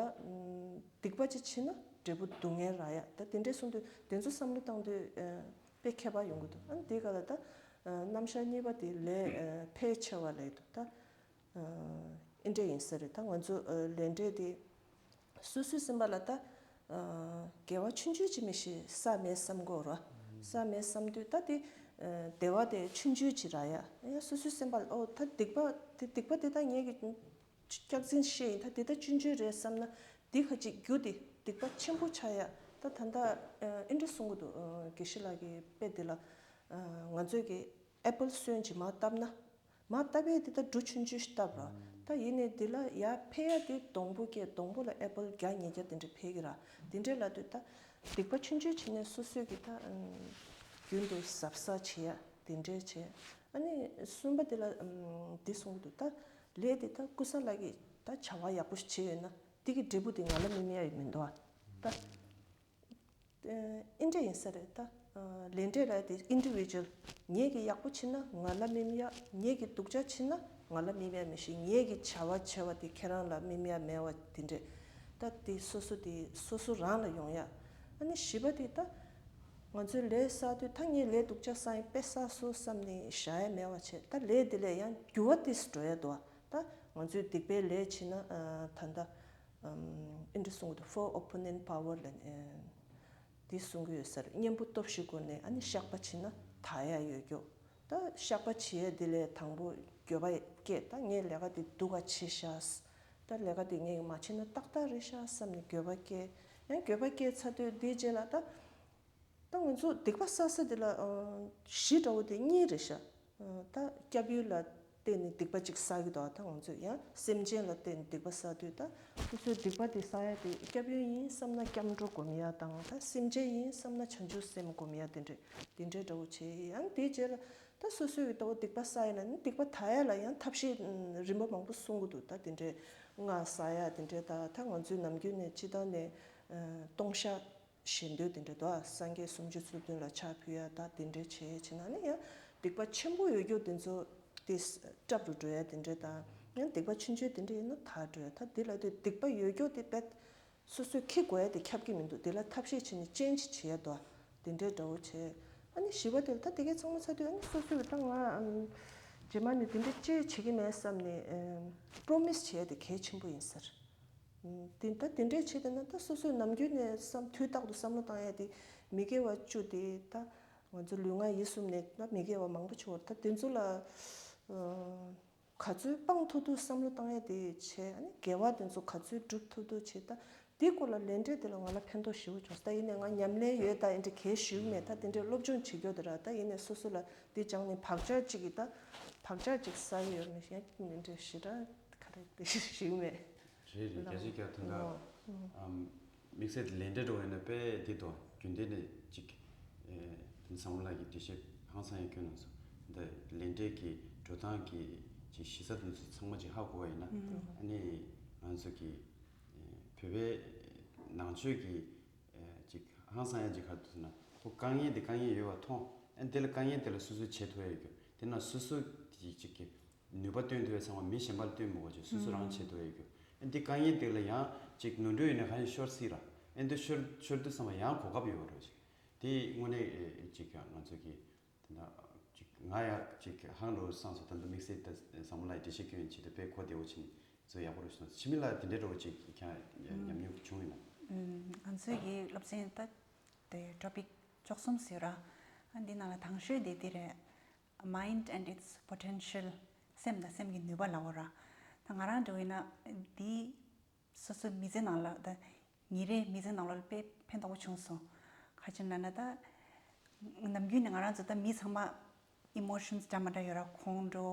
སྡིག་པ་ཅིག་བྱས་ན་འབྲས་བུ་སྡུག་བསྔལ་རག་ཡ། ད་དེ་འདྲས་གསུངས་དུས་དེ་ཚོ་བསམ་བློ་བཏང་དུས་དཔེ་ཁྱད་པར་ཡོང་གི་འདུག་ཨ་ནི་དེ་ག་ལ་ད་རྣམ་གཞག་གཉིས་པ་དེ་ལས་ཕལ་ཆེ་བ་ལས་འདུག་ད་ཨེ་འདྲས་ཡིན་ས་རེད། ད་ང་ཚོ་ལས་འབྲས་དེ། སོ་སོའི་སེམས་པ་ལ་ད། དགེ་བ་ཆུང་ཆུང་ཅིག་མི་ཤེས་བསགས་མེད་བསམ་གྱི་ཡོད་རེད། བསགས་མེད་བསམ་དུས་ད་དེ། བདེ་བ་དེ་ཆུང་ཆུང་ཅིག་རག་ཡ། ཡང་སོ་སོའི་སེམས་པ་ལ་ཨོ་ད་སྡིག་པ་དེ་སྡིག་པ་དེ་ད་ངས་ཀྱི་སྐྱག་རྫུན་བཤད་ཡིན། ད་དེ་ད་ཆུང་ཆུང་རེད་བསམ་ན་དེ་ཁ་ཅིག་རྒྱུ་དེ་སྡིག་པ་ཆེན་པོ་ཆགས་ཡ། ད་ད་ད་ཨེ་འདྲ་གསུང་གི་འདུག་དགེ་བཤེས་ལགས་ཀྱི་དཔེ་དེ་ལ་ང་ཚོས་ཀྱི་ཨེ་པལ་སོན་ཅིག་མར་བཏབ་ན། མར་བཏབ་པས་དེ་ད་འབྲུ་ཆུང་ཆུང་ཞིག་བཏབ་ར། ད་ཡིན་ནའི་དེ་ལ་ཡར་འཕེལ་ཡ་དེ་སྡོང་པོ་སྐྱེས། སྡོང་པོ་ལ་ཨེ་པལ་བརྒྱ་ཉིས་བརྒྱ་དེ་འདྲ་འཕེལ་གི་ར། དེ་འདྲའི་ལ་དུས་ད་སྡིག་པ་ཆུང་ཆུང་བྱས་ནས་སོ་སོའི་གི་ད་རྒྱུན་དུ་གཟབ་གཟབ་བྱེད་ཡ་དེ་འདྲའི་བྱས། ཨ་ནི་གསུམ་པ་དེ་ལ་འདི་གསུང་གི་འདུག་ད་ ལས་དེ་ད་ཀུ་ས་ལ་གི་ད་བྱ་བ་ཡག་པོ་ཞིག་བྱས་ཡོད་ན་དེ་གི་འབྲས་བུ་དེ་ང་ལ་དམིགས་ཡ་ཡོད་མི་འདུག་ཨ། ད་ཨེ་འདྲ་ཡིན་ས་རེད་ད། ལས་འབྲས་ལ་དེ་ཨིན་ཌི་བི་ཇུ་ཨལ། ངེད་ཀྱི་ཡག་པོ་བྱེད་ན་ང་ལ་དམིགས་ཡ། ངེད་ཀྱི་སྡུག་ཅག་བྱེད་ན་ང་ལ་དམིགས་ཡ་མི་ཤེས། ངེད་ཀྱི་བྱ་བ་བྱས་པ་དེ་ཁྱེད་རང་ལ་དམིགས་ཡ་མེད་པ་དེ་འདྲས། ད་དེ་སོ་སོ་དེ་སོ་སོ་རང་ལ་ཡོང་ཡ། ཨ་ནི་བཞི་པ་དེ་ད་ང་ཚོའི་ལས་བསགས་དུས་ད་ངས་ལས་སྡུག་ཅག་བསགས་ཡིན་པས་བསགས་སོང་བསམ་ནས་བཞག་ཡ་མེད་པ་བྱས། ད་ལས་དེ་ལས་ཡང་འགྱུར་བ་དེ་འགྲོ་ཡ་འདུག་ཨ། ད་ང་ཚོས་སྡིག་པའི་ལས་བྱེད་ན་ཨ་ད་ད་ཨིན་འདྲ་གསུང་གི་འདུག four opponent power ལབ་ནས། དེ་གསུང་གི་ཡོད་ས་རེད། གཉེན་པོ་སྟོབས་བཞི་བསྐོར་ནས་ཨ་ནི་བཤགས་པ་བྱེད་ན་དག་ཡ་ཡོད་ཀྱོག་ད་བཤགས་པ་བྱེད་ཡ་དེ་ལས་དང་པོ་འགྱོད་པ་སྐྱེ། ད་ངས་ལས་ཀ་དེ་སྡུག་ག་བྱེད་ཤག་ད་ལས་ཀ་དེ་ངས་མ་བྱེད་ན་ཏག་ཏག་རེད་ཤག་བསམ་ནས་འགྱོད་པ་སྐྱེ། ཡང་འགྱོད་པ་སྐྱེ་ཚར་དུས་དེའི་རྗེས་ལ་ད་ད་ང་ཚོ་སྡིག་པ་བསགས་ས་དེ་ལ་ཨ་བཞི་འདྲ་བོ་དེ་གཉིས་རེད་ཤག་ད་སྐྱབས་ཡུལ་ལ་བརྟེན་ནས་སྡིག་པ་གཅིག་བསགས་ཀྱི་འདུག་ད་ང་ཚོས་ཡང་སེམས་ཅན་ལ་བརྟེན་ནས་སྡིག་པ་བསགས་དུས་ད་སོ་སོའི་སྡིག་པ་དེ་བསགས་ཡ་དེ་སྐྱབས་ཡུལ་ཡིན་བསམ་ན་སྐྱབས་འགྲོ་སྒོམ་ཡ་དང་། ད་སེམས་ཅན་ཡིན་བསམ་ན་བྱང་ཆུབ་སེམས་སྒོམ་ཡ་དེ་འདྲས་དེ་འདྲས་འདྲ་བོ་བྱས། ཡང་དེའི་རྗེས་ལ་ད་སོ་སོའི་ལྟ་བུ་སྡིག་པ་བསགས་ཡ་ལ་ནི་སྡིག་པ་དག་ཡ་ལ་ཡང་ཐབས་ཤེས་རིམ་པ་མང་པོ་གསུང་གི་འདུག་ད་དེ་འདྲས་སྔགས་བསགས་ཡ་དེ་འདྲས། ད་ད་ང་ཚོའི་ནམ་རྒྱུན་ནས་སྤྱི་བཏང་ནས་ཨ་སྟོང་བཤགས་ཞེ་འདོད་དེ་འདྲ་འདུག་སངས་རྒྱས་སུམ་ཅུ་སོ་བདུན་ལ་ཕྱག་ཕུལ་ཡ་ད་དེ་འདྲ་བྱས་བྱས་ན་ནི་ཡང་སྡིག་པ་ཆེན་པོ་ཡོད་རྒྱུ་དེ་ཚོ་དེ་སྐྲག་རུ་འགྲོ་ཡ་དེ་འདྲ་དང་། ཡང་སྡིག་པ་ཆུང་ཆུང་དེ་འདྲ་ཡིན་ན་དག་འགྲོ་ཡ། ད་དེ་ལ་དེ་སྡིག་པ་ཡོད་རྒྱུ་དེ་བེད་སོ་སོས་ཁྱི་དགོས་ཡ་དེ་ཁྱབ་ཀྱི་མི་འདུག་དེ་ལ་ཐབས་ཤེས་བྱས་ནས་ཅན་ཅི་བྱེད་ཡ་འདུག་དེ་འདྲའི་འདྲ་བོ་བྱས། ཨ་ནི་བཞི་པ་དེ་ལ་ད་དེ་གའི་ཚང་མ་ཚར་དུས་ཨ་ནི་སོ་སོས་ད་ང་རྗེས་མ་ནས་དེ་འདྲ་ཅི་བྱེད་ཀྱི་མེད་བསམ་ནས་པྲོ་མི་སི་བྱེད་ཡ་དེ་གལ་ཆེན་པོ་ཡིན་ཟེར། དེ་ད་དེ་འདྲས་བྱས་བསྡད་ན་ད་སོ་སོའི་ནམ་རྒྱུན་ནས་བསམ་དུས་རྟག་ཏུ་བསམ་བློ་བཏང་ཡ་དེ་མི་དགེ་བ་བཅུ་དེ་ད་ང་ཚོ་ལུས་ངག་ཡིད་གསུམ་ནས་ད་མི་དགེ་བ་མང་པོ་བྱུང་བ་རེད། ད་དེ་ཚོ་ལ་ག་ཚོད་སྤང་ཐུབ་ཐུབ་བསམ་བློ་བཏང་ཡ་དེ་བྱས། ཨ་ནི་དགེ་བ་དེ་ཚོ་ག་ཚོད་སྒྲུབ་ཐུབ་ཐུབ་བྱས། ད་དེའི་སྐོར་ལ་ལས་འབྲས་དེ་ལ་ང་ལ་ཕན་ཐོགས་ཞེ་པོ་བྱུང་སོང་། ད་ཡིན་ནའི་ང་ཉམས་ལེན་ཡོད་ད་ཡིན་འདྲ་གལ་ཞུ་གི་མེད། ད་དེ་འདྲའི་སློབ་སྦྱོང་བྱེད་རྒྱུ་དེ་ར། ད་ཡིན་ནའི་སོ་སོ་ལ་དེ་སྦྱངས་ནས་བག་ཆགས་གཅིག་གིས་ད་བག་ཆགས་གཅིག་བསགས་ཡོད་མེད་ཡང་འདྲ་ཞེ་དྲག་ག་རེ་དེ་ཞུ་གི་མེད། རེད་རེད། རྒྱལ་སྤྱི་སྐྱབས་ཐོན་ད། ཨམ། དམིགས་བསལ་དེ་ལས་འབྲས་འགྲོ་བས་ན་དཔེ་འདི་དོ་རྒྱུན་ལྡན་ནས་ཅིག་ཨེ། དེ་བཟང་མོ་ལགས་ཀྱི་འགྲེལ་བཤད་ཧང་སང་ཡང་སྐྱོན་གནང་སོང་། འདི་ལས་འབྲས་ཀྱི་འགྲོ་སྟངས་ཀྱི་ཅིག་གཞི་རྩ་དེ་ཚོ་ཚང་མ་ཅིག་ཧ་གོ་བ་ཡིན་ན། ཨ་ནི་ང་ཚོ་གི་ཨེ། བོད་པའི་ནང་ཆོས་ཀྱི་ཨེ། ཅིག་ཧང་སང་ཡང་ཅིག་ག་རེ་འདུག་ཟེར་ན། ཁོ་དཀའ་ངལ་འདི་དཀའ་ངལ་ཡོད་པ་མཐོང་། ཨ་འདི་ལ་དཀའ་ངལ་དེ་ལ་སོ་སོས་བྱེད་ཐུབ་ཡ་ཡོད་རྒྱུ་དེ་ན་སོ་སོ་གི་ཅིག་གི་ནུས་པ་བཏོན་ཐུབ་ཡ་ཚང་མ་མི་གཞན་པ་ལ་བཏོན་མི་དགོས་ཅིག་སོ་སོ་རང་བྱེད་ཐུབ་ཡ་ཡོད་རྒྱུ། ཨ་འདི་དཀའ་ངལ་དེ་ལ་ཡང་ཅིག་ནོར་འཁྲུལ་ཡོད་ན་གང་ཡིན་ཤོར་སྲིད་ར། ཨ་འདི་ཤོར་ཤོར་དུས་ཙམ་པ་ཡང་གོ་སྐབས་ཡོད་རེད་ཅིག་དེ་དངོས་གནས་ཅིག་ང་ཚོ་གི་དེ་འདྲ་ཅིག་ང་ཡང་ཅིག་ཧང་རོ་སངས་སོ། ད་འདི་དམིགས་བསལ་ད་བཟང་མོ་ལགས་འགྲེལ་བཤད་སྐྱོན་བྱེད་དུས་དཔེ་གོ་བདེ་བོ་ཕྱིན་ཚོ་ཡག་པོ་རེད་སོང་། འཆི་མེད་ལགས་དེ་འདྲའི་འགྲོ་བ་ཅིག་ཁྱང་ཉམས་མྱོང་བྱུང་ཡོད་ན། ང་ཚོའི་གི་སློབ་ཚན་ད་དེ་ཊོ་པིག་བཅུ་གསུམ་ཟེར་ར། ཨ་འདི་ནང་ལ་དང་ཤོས་དེ་དེ་རེད། Mind and its potential. སེམས་དང་སེམས་ཀྱི་ནུས་པ་ལབ་དགོས་ར། ད་ང་རང་འདྲ་བོ་ཡིན་ན་འདི་སོ་སོའི་མི་ཚེ་ནང་ལ་ད་ཉིན་རེའི་མི་ཚེ་ནང་ལ་དཔེ་ཕན་ཐོགས་པོ་བྱུང་སོང་། ག་ཅི་ལབ་ན་ད་ནམ་རྒྱུན་ནས་ང་རང་ཚོ་ད་མི་ཚང་མ་ཨི་མོ་ཤན་སི་འདྲ་མི་འདྲ་ཡོད་ར། ཁོང་ཁྲོ་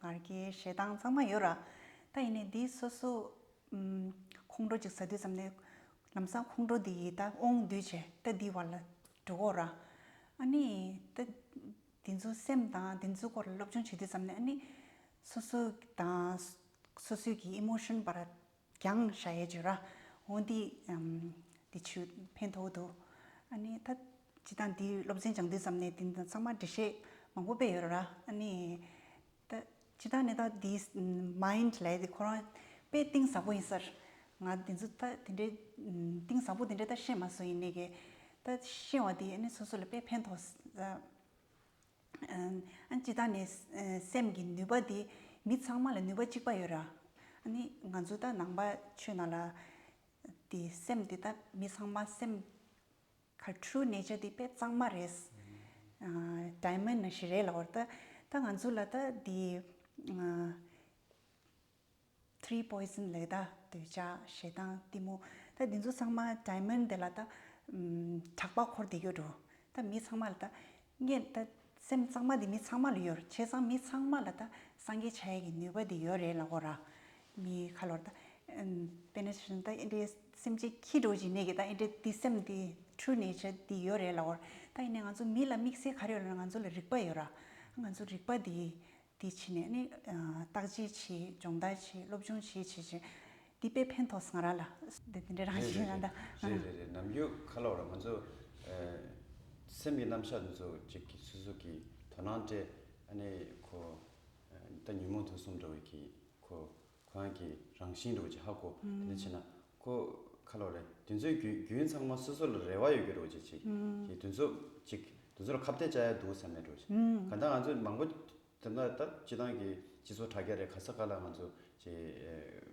ང་རྒྱལ་ཞེ་སྡང་ཚང་མ་ཡོད་ར། ད་ཡིན་ནའི་འདི་སོ་སོ་ཨམ། ཁོང་ཁྲོ་ཅིག་ཟ་དུས་ཙམ་ནས་ལམ་སང་ཁོང་ཁྲོ་འདི་ཡི་ད་དབང་བསྡུས་བྱས་ད་འདི་བར་ལ་འགྲོ་གོ་ར། ཨ་ནི་ད་འདི་ཚོ་སེམས་དང་འདི་ཚོ་སྐོར་ལ་སློབ་སྦྱོང་བྱེད་དུས་ཙམ་ནས་ཨ་ནི་སོ་སོ་དང་སོ་སོའི་གི་ཨི་མོ་ཤན་བར་རྒྱང་བཞག་ཡས་བྱོས་ར། འོ་འདི་ཨམ་འདི་ཆུ་ཕན་ཐོགས་འདུག་ཨ་ནི་ད་སྤྱི་བཏང་འདི་སློབ་ཚན་སྦྱང་དུས་ཙམ་ནས་འདི་ཚང་མ་འགྲེལ་བཤད་མང་པོ་སྤེལ་ཡོད་ར། ཨ་ནི་ད་སྤྱི་བཏང་ནས་ད་འདི་མའིན་ཌི་ལབ་ཡས་འདི་ཁོ་རང་དཔེ་གཏིང་ཟབ་པོ་ཡིན་ས་རེད། ང་འདི་ཚོ་ད་དེ་འདྲའི་གཏིང་ཟབ་པོ་དེ་འདྲའི་ད་ཤེས་མ་སོང་། ཡིན་ནའི་གི་ད་ཤེས་པ་འདི་ཨ་ནི་སོ་སོ་ལ་དཔེ་ཕན་ཐོགས། ཨ་སྤྱི་བཏང་ནས་སེམས་ཀྱི་ནུས་པ་དེ་མི་ཚང་མ་ལ་ནུས་པ་གཅིག་པ་ཡོད་ར། ཨ་ནི་ང་ཚོ་ད་ནང་པ་ཆོས་ནང་ལ་དེ་སེམས་དེ་ད་མི་ཚང་མ་སེམས་ཁ་ཊུ་ནེ་ཅར་དེ་དཔེ་གཙང་མ་རེད། ཌའི་མོན་ཌི་ནང་བཞིན་རེད་ལབ་པ་རེད། ད་ད་ང་ཚོ་ལ་ད་དེ་ཐི་རི་པོ་ཡི་ཛན་ལབ་ད་འདོད་ཆགས་ཞེ་སྡང་གཏི་མུག་ད་འདི་ཚོ་ཚང་མ་ཌའི་མོན་ཌི་དེ་ལ་ད་ཨམ་གྲགས་པ་འཁོར་བསྡད་ཡོད་འགྲོ། ད་མི་ཚང་མ་ལ་ད་ངས་ད་སེམས་གཙང་མ་འདི་མི་ཚང་མ་ལ་ཡོད་རེད། བྱས་ཙང་མི་ཚང་མ་ལ་ད་སངས་རྒྱས་ཆགས་ཡས་ཀྱི་ནུས་པ་འདི་ཡོད་རེད་ལབ་དགོས་ར། མི་ཁ་ལོར་ད་ཨམ་དཔེར་ན་ཆ་བཞག་ན་ད་ཨེ་འདྲའི་སེམས་ཅན་ཁྱི་འགྲོ་བྱེད་ནས་ཀྱི་ད་ཨེ་འདྲའི་འདི་སེམས་འདི་ཊུ་ནེ་ཅར་འདི་ཡོད་རེད་ལབ་དགོས་ར། ད་ཡིན་ནའི་ང་ཚོ་མི་ལ་དམིགས་བསལ་ག་རེ་ཡོད་ལབ་ན་ང་ཚོ་ལ་རིག་པ་ཡོད་ར། ང་ཚོ་རིག་པ་འདི་ དེ་བྱས་ནས་ནི་བརྟག་དཔྱད་བྱས། སྦྱོང་བརྡར་བྱས། སློབ་སྦྱོང་བྱས་བྱས་བྱས། འདི་དཔེ་ཕན་ཐོགས་སོང་ང་རང་ལ། འདི་འདི་འདྲ་རང་བཞིན་ལ་འདའ། རེད་རེད་རེད། ནམ་རྒྱུན་ཁ་ལོ་ར་ང་ཚོ་སེམས་ཀྱི་རྣམ་གཞག་འདི་ཚོ་གཅིག་གི་སོ་སོ་གི་དོ་སྣང་སྤྲད། ཨ་ནི་ཁོ་ད་ཉོན་མོངས་དུག་གསུམ་འདྲ་བའི་གི་ཁོ་ཁོ་རང་གི་རང་བཞིན་འདྲ་བོ་ཅིག་ཧ་གོ། དེ་འདྲ་བྱས་ན་ཁོ་ཁ་ལོ་རེད། དེ་ཚོའི་རྒྱུ་རྒྱུན་ཚང་མ་སོ་སོ་ལ་རེ་བ་ཡོད་ཀྱི་འདྲ་བོ་ཅིག་ཅིག་གི་དེ་ཚོ་ཅིག་དེ་ཚོ་ལ་ཁ་གཏད་བཅག་ཡ་འདུག་བསམ་མེད་འདྲ་བོ་ཅིག་གང་ལྟར་ང་ཚོ་མང་པོ་དེ་འདྲ་ད་སྤྱི་བཏང་གི་སྤྱི་ཚོགས་དྲ་རྒྱ་རེད། ག་ས་ག་ལ་ང་ཚོ་ཅིག་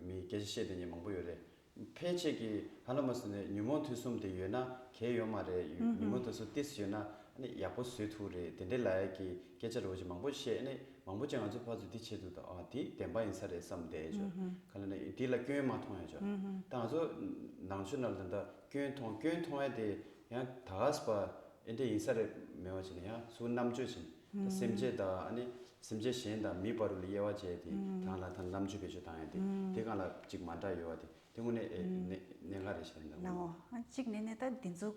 མི་སྐད་ཆ་བཤད་བསྡད་མཁན་མང་པོ་ཡོད་རེད། ཕལ་ཆེར་གྱིས་ཧ་ལམ་མ་སོང་ནས་ཉོན་མོངས་དུག་གསུམ་དེ་ཡོད་ན་གལ་ཡོད་མ་རེད། ཉོན་མོངས་དུག་གསུམ་ཏོག་ཙམ་ཡོད་ན་ཨ་ནི་ཡག་པོ་བཟོས་ཐུབ་རེད། དེ་འདྲའི་ལབ་ཡ་གི་སྐད་ཆ་འདྲ་བོ་ཅིག་མང་པོ་བཤད། ཨ་ནི་མང་པོ་ཅིག་ང་ཚོ་ཕར་ཚུར་འདི་བྱེད་འདུག་ད་ཨ་འདི་བདེན་པ་ཡིན་ས་རེད་བསམ་བསྡད་ཆོག་ག་ལ་ནི་འདི་ལ་སྐྱོན་མ་མཐོང་ཡ་ཆོག་ད་ང་ཚོ་ནང་ཆོས་ནང་ལ་ད་ལྟ་སྐྱོན་མཐོང་། སྐྱོན་མཐོང་ཡ་དེ་ཡང་ད་ག་ས་པ་ཨེ་འདྲ་ཡིན་ས་རེད་མེད་པ་བྱས་ནས་ཡང་སུ་རྣམ་དཔྱོད་བྱས་ནས་ད་སེམས་ཅན་དང་ཨ་ནི་སེམས་ཅན་གཞན་དང་མི་བར་ལ་དབྱེ་བ་བྱས་ཏེ་དང་ལ་ད་རྣམ་དཔྱོད་བེད་སྤྱོད་བཏང་ཡ་དེ་དེ་གང་ལ་ཅིག་མ་འདྲ་ཡོད་པ་དེ། དེ་དངོས་གནས་ཨེ་གནད་གནད་འགག་རེད་ཤག་ད་ལའོ། ཨ་གཅིག་ནས་ནས་ད་འདི་ཚོ་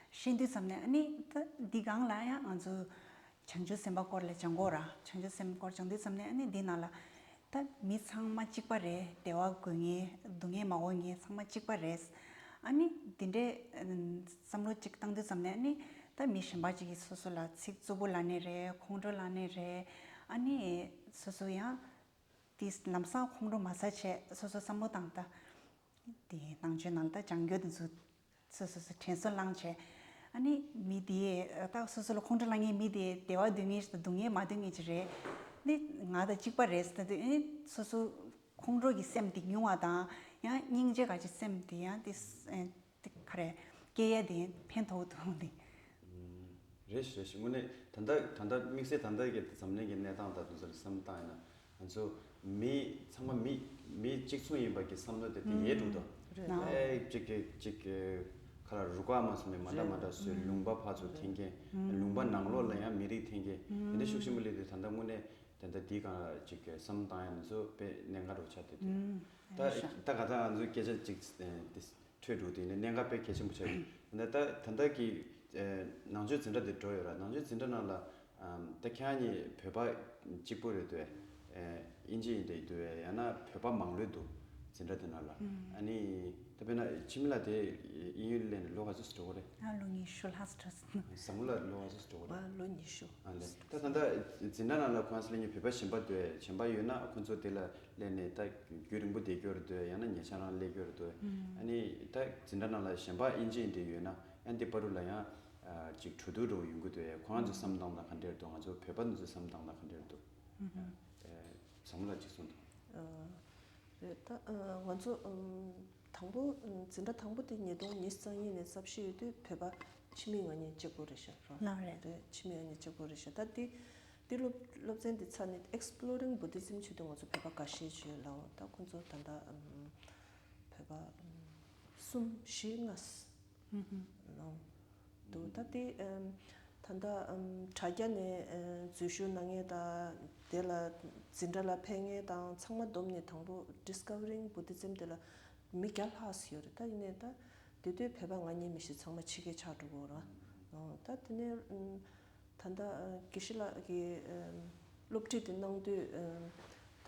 ཤེས་དུས་ཙམ་ནས་ཨ་ནི་ད་འདི་སྒང་ལ་ཡང་ང་ཚོ་བྱང་ཆུབ་སེམས་དཔའ་སྐོར་ལ་སྦྱང་དགོས་ར། བྱང་ཆུབ་སེམས་དཔའ་སྐོར་སྦྱང་དུས་ཙམ་ནས་ཨ་ནི་འདི་ནང་ལ་ད་མི་ཚང་མ་གཅིག་པ་རེད། བདེ་བ་དགོས་མཁན་སྡུག་བསྔལ་མ་དགོས་མཁན་ཚང་མ་གཅིག་པ་རེད། ཨ་ནི་འདི་འདྲའི་བསམ་བློ་གཅིག་བཏང་དུས་ཙམ་ནས་ཨ་ནི་ད་མི་གཞན་པ་གཅིག་གིས་སོ་སོ་ལ་ཚིག་རྩུབ་པོ་ལབ་ནི་རེད། ཁོང་ཁྲོ་ལབ་ནི་རེད། ཨ་ནི་སོ་སོ་ཡང་དེ་ལམ་སང་ཁོང་ཁྲོ་མ་ཟ་བྱས་སོ་སོ་བསམ་བློ་བཏང་། ད་དེ་ནང་ཆོས་ནང་ལ་ད་སྦྱང་རྒྱུ་དེ་ཚོ་སོ་སོ་སོ་དྲན་གསོ་བླངས་བྱས། ཨ་ནི་མི་དེ་ད་སོ་སོ་ལ་ཁོང་ཁྲོ་ལངས་མཁན་མི་དེ་བདེ་བ་འདོད་མཁན་ཞིག་དང་སྡུག་བསྔལ་མ་འདོད་མཁན་ཅིག་རེད། ནི་ང་དང་གཅིག་པ་རེད་ཟེར་དུས་ཨ་ནི་སོ་སོ་ཁོང་ཁྲོ་གི་སེམས་དེ་ཉུང་བ་དང་ཡང་སྙིང་རྗེ་ག་ཅིག་སེམས་དེ་ཡང་དེ་དེ་ག་རེ་སྐྱེ་ཡ་དེ་ཕན་ཐོགས་འདུག་དེ། རེད་ཤག་རེད་ཤག་དངོས་གནས་ད་ལྟ་ད་ལྟ་དམིགས་བསལ་ད་ལྟ་གི་འཛམ་གླིང་གི་གནས་སྟངས་དང་དེ་ཚོ་ལ་བསམ་བློ་བཏང་ཡིན་ན་ང་ཚོ་མི་ཚང་མ་མི་མི་གཅིག་མཚུངས་ཡིན་པ་གི་བསམ་བློ་དེ་དེ་ཡལ་འགྲོ་འདུག་རེད། ཨེ་གཅིག་གི་གཅིག་གི་ཁ་ལ་རུ་ཁག་མ་སོང་ནས་མ་འདྲ་མ་འདྲ་བཟོས། ལུང་པ་ཕར་ཚུར་འཐེན་མཁན། ལུང་པ་ནང་ལོགས་ལ་ཡང་མི་རིགས་འཐེན་མཁན་དེ་འདྲ་ཤུགས་ཆེན་པོ་སླེབས་དུས་ད་ལྟ་དངོས་གནས་དེ་འདྲ་འདི་གང་ལ་གཅིག་གི་བསམ་བློ་བཏང་ཡ་ང་ཚོ་དཔེ་གནད་འགག་འདྲ་བོ་ཆགས་བསྡད་འདུག་ད་ད་ག་ད་ང་ཚོའི་སྐད་ཆ་གཅིག་འཕྲོས་འགྲོ་དུས་ནས་གནད་འགག་དཔེ་གལ་ཆེན་པོ་ཆགས་ཡོད། ད་ད་ད་ལྟ་གི་ནང་ཆོས་འཛིན་གྲྭ་དེ་འགྲོ་ཡོད་ར། ནང་ཆོས་འཛིན་གྲྭ་ནང་ལ་ད་ཁྱེད་རང་གཉིས་བོད་པ་གཅིག་པོ་རེད་འདུག་གས། དབྱིན་ཇི་ཡིན་དེ་འདུག་གས། ཡང་ན་བོད་པ་མང་ལོས་འདུག་འཛིན་གྲྭ་དེ་ནང་ལ། ཨ་ནི་ད་དཔེར་ན་འཆི་མེད་ལགས་དེ་དབྱིན་ཡུལ་སླེབས་ནས་ལོ་ག་ཚོད་ཙམ་འགྲོ་གི་རེད། ཨ་ལོ་ཉི་ཤུ་ལྷག་ཙམ་འགྲོ་སོང་། བཟང་མོ་ལགས་ལོ་ག་ཚོད་ཙམ་འགྲོ་གི་རེད། ཨ་ལོ་ཉི་ཤུ། ཨ་ལས་ད་ད་ལྟ་འཛིན་གྲྭ་ནང་ལ་ཁོང་ཚོ་སླེབས་མཁན་བོད་པ་གཞན་པ་འདུག་གས། གཞན་པ་ཡོད་ན་ཁོང་ཚོ་དེ་ལ་སླེབས་ནས་ད་རྒྱུན་རིང་པོ་བསྡད་རྒྱུ་རེད་འདུག་གས། ཡང་ན་ཉེ་ཆར་རང་སླེབས་རྒྱུ་རེད་འདུག་གས། ཨ་ནི་ད་འཛིན་གྲྭ་ནང་ལ་གཞན་པ་དབྱིན་ཇི་ཡིན་དེ་ཡོད་ན་ཡང་དེ་བར་དུ་ལ་ཡང་ཅིག་གྲོས་བསྡུར་འདྲ་བོ་ཡོང་གི་འདུག་གས། ཁོང་ཚོ་བསམ་སྟངས་ལ་ག་འདྲས་འདུག་ང་ཚོ་བོད་པ་ཚོའི་བསམ་སྟངས་ལ་ག་འདྲས་འདུག་བཟང་མོ་ལགས་གཅིག་གསུངས་དང་། རེད་ད། ང་ཚོ་དང་པོ་འཛིན་གྲྭ་དང་པོ་དེ་ཉིས་སྟོང་ཉི་ཤུ་རྩ་གཉིས་ནས་རྩ་བཤད་ཡོད་དུས་བོད་པ་འཆི་མེད་ང་གཉིས་གཅིག་པོ་རེད་ཤག་ར། ལགས་རེད། རེད། འཆི་མེད་ང་གཉིས་གཅིག་པོ་རེད་ཤག་ད་དེ་དེ་སློབ་སློབ་ཚན་དེ་ཚར་ནས་Exploring Buddhism བྱེད་དུས་ང་ཚོ་བོད་པ་འགའ་ཤས་ཅིག་ཡོད་ལགས། ད་ཁོང་ཚོ་ད་ལྟ་བོད་པ་གསུམ་བཞི་ལྔ་ལགས་འདུག་ད་དེ་ད་ལྟ་དྲ་རྒྱ་ནས་འཛུལ་ཞུགས་གནང་མཁན་དང་དེ་ལ་འཛིན་གྲྭ་ལ་ཕེབས་མཁན་དང་ཚང་མ་བསྡོམས་ནས་དང་པོ་Discovering Buddhism དེ་ལ་མི་བརྒྱ་ལྷག་ཙམ་ཡོད་རེད། ད་ཡིན་ནའི་ད་དེ་དུས་བོད་པ་ང་གཉིས་མི་ཤེས་ཚང་མ་ཕྱི་རྒྱལ་ཆགས་འགྲོ་གི་ཡོད་རེད། ད་དེ་ནས་ད་ལྟ་དགེ་བཤེས་ལགས་ཀྱིས་སློབ་ཁྲིད་དེ་གནང་དུས་ད་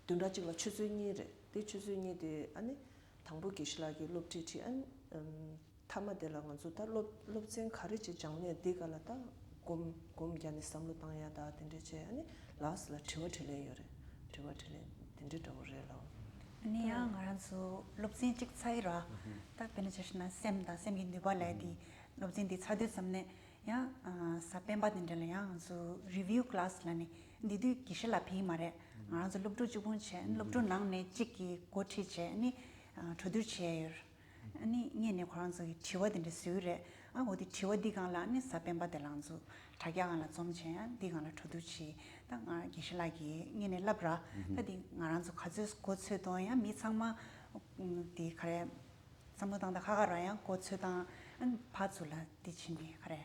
བདུན་ཕྲག་གཅིག་ལ་ཆུ་ཚོད་གཉིས་རེད། དེ་ཆུ་ཚོད་གཉིས་དེ་ཨ་ནི་དང་པོ་དགེ་བཤེས་ལགས་ཀྱིས་སློབ་ཁྲིད་ཁྲིད། ཨ་ནི་མཐའ་མ་དེ་ལ་ང་ཚོ་ད་སློབ་སློབ་ཚན་ག་རེ་ཅིག་སྦྱངས་ནས་དེ་ག་ལ་ད་སྒོམ་སྒོམ་རྒྱག་ནས་བསམ་བློ་བཏང་ཡ་ད་དེ་འདྲས་བྱས། ཨ་ནི་ལགས་སོ་ལ་དྲི་བ་དྲིས་ལན་ཡོད་རེད། དྲི་བ་དྲིས་ལན་དེ་འདྲས་འདྲ་བོ་རེད་ལགས། ཨ་ནི་ཡང་ང་རང་ཚོ་སློབ་ཚན་གཅིག་ཚར་ཡི་ར། ད་དཔེར་ན་ཆ་བཞག་ན་སེམས་དང་སེམས་ཀྱི་ནུས་པ་ལབ་ཡ་དེ་སློབ་ཚན་དེ་ཚར་དུས་ཙམ་ནས་ཡང་གཟའ་སྤེན་པ་དེ་འདྲ་ལ་ཡང་ང་ཚོ་Review Class ལབ་ནས་འདི་དུས་དགེ་བཤེས་ལགས་ཕེབས་ཀྱི་མ་རེད། ང་རང་ཚོ་སློབ་ཕྲུག་གཅིག་པུ་བྱས། སློབ་ཕྲུག་ནང་ནས་གཅིག་གིས་འགོ་ཁྲིད་བྱས། ཨ་ནི་གྲོས་བསྡུར་བྱས་ཡོད། ཨ་ནི་སྔོན་ནས་ཁོ་རང་ཚོ་གིས་དྲི་བ་དེ་འདྲ་བཟོས་རེད། ཨ་འོ་དེ་དྲི་བ་འདི་སྒང་ལ་ཨ་ནི་གཟའ་སྤེན་པ་དེ་ལ་ང་ཚོ་དྲ་རྒྱ་སྒང་ལ་འཛོམས་བྱས། ཨ་འདི་སྒང་ལ་གྲོས་བསྡུར་བྱས། ད་ང་དགེ་བཤེས་ལགས་ཀྱིས་སྔོན་ནས་ལབ་ར། ད་དེ་ང་རང་ཚོ་ག་ཚོད་མགོ་ཚོད་དང་ཡང་མི་ཚང་མ་དེ་ག་རེ་བསམ་བློ་བཏང་ད་ཁ་ཁ་ར་ཡང་མགོ་ཚོད་དང་ཨ་ནི་ཕར་ཚུར་ལ་དེ་བྱས་ནས་ག་རེ་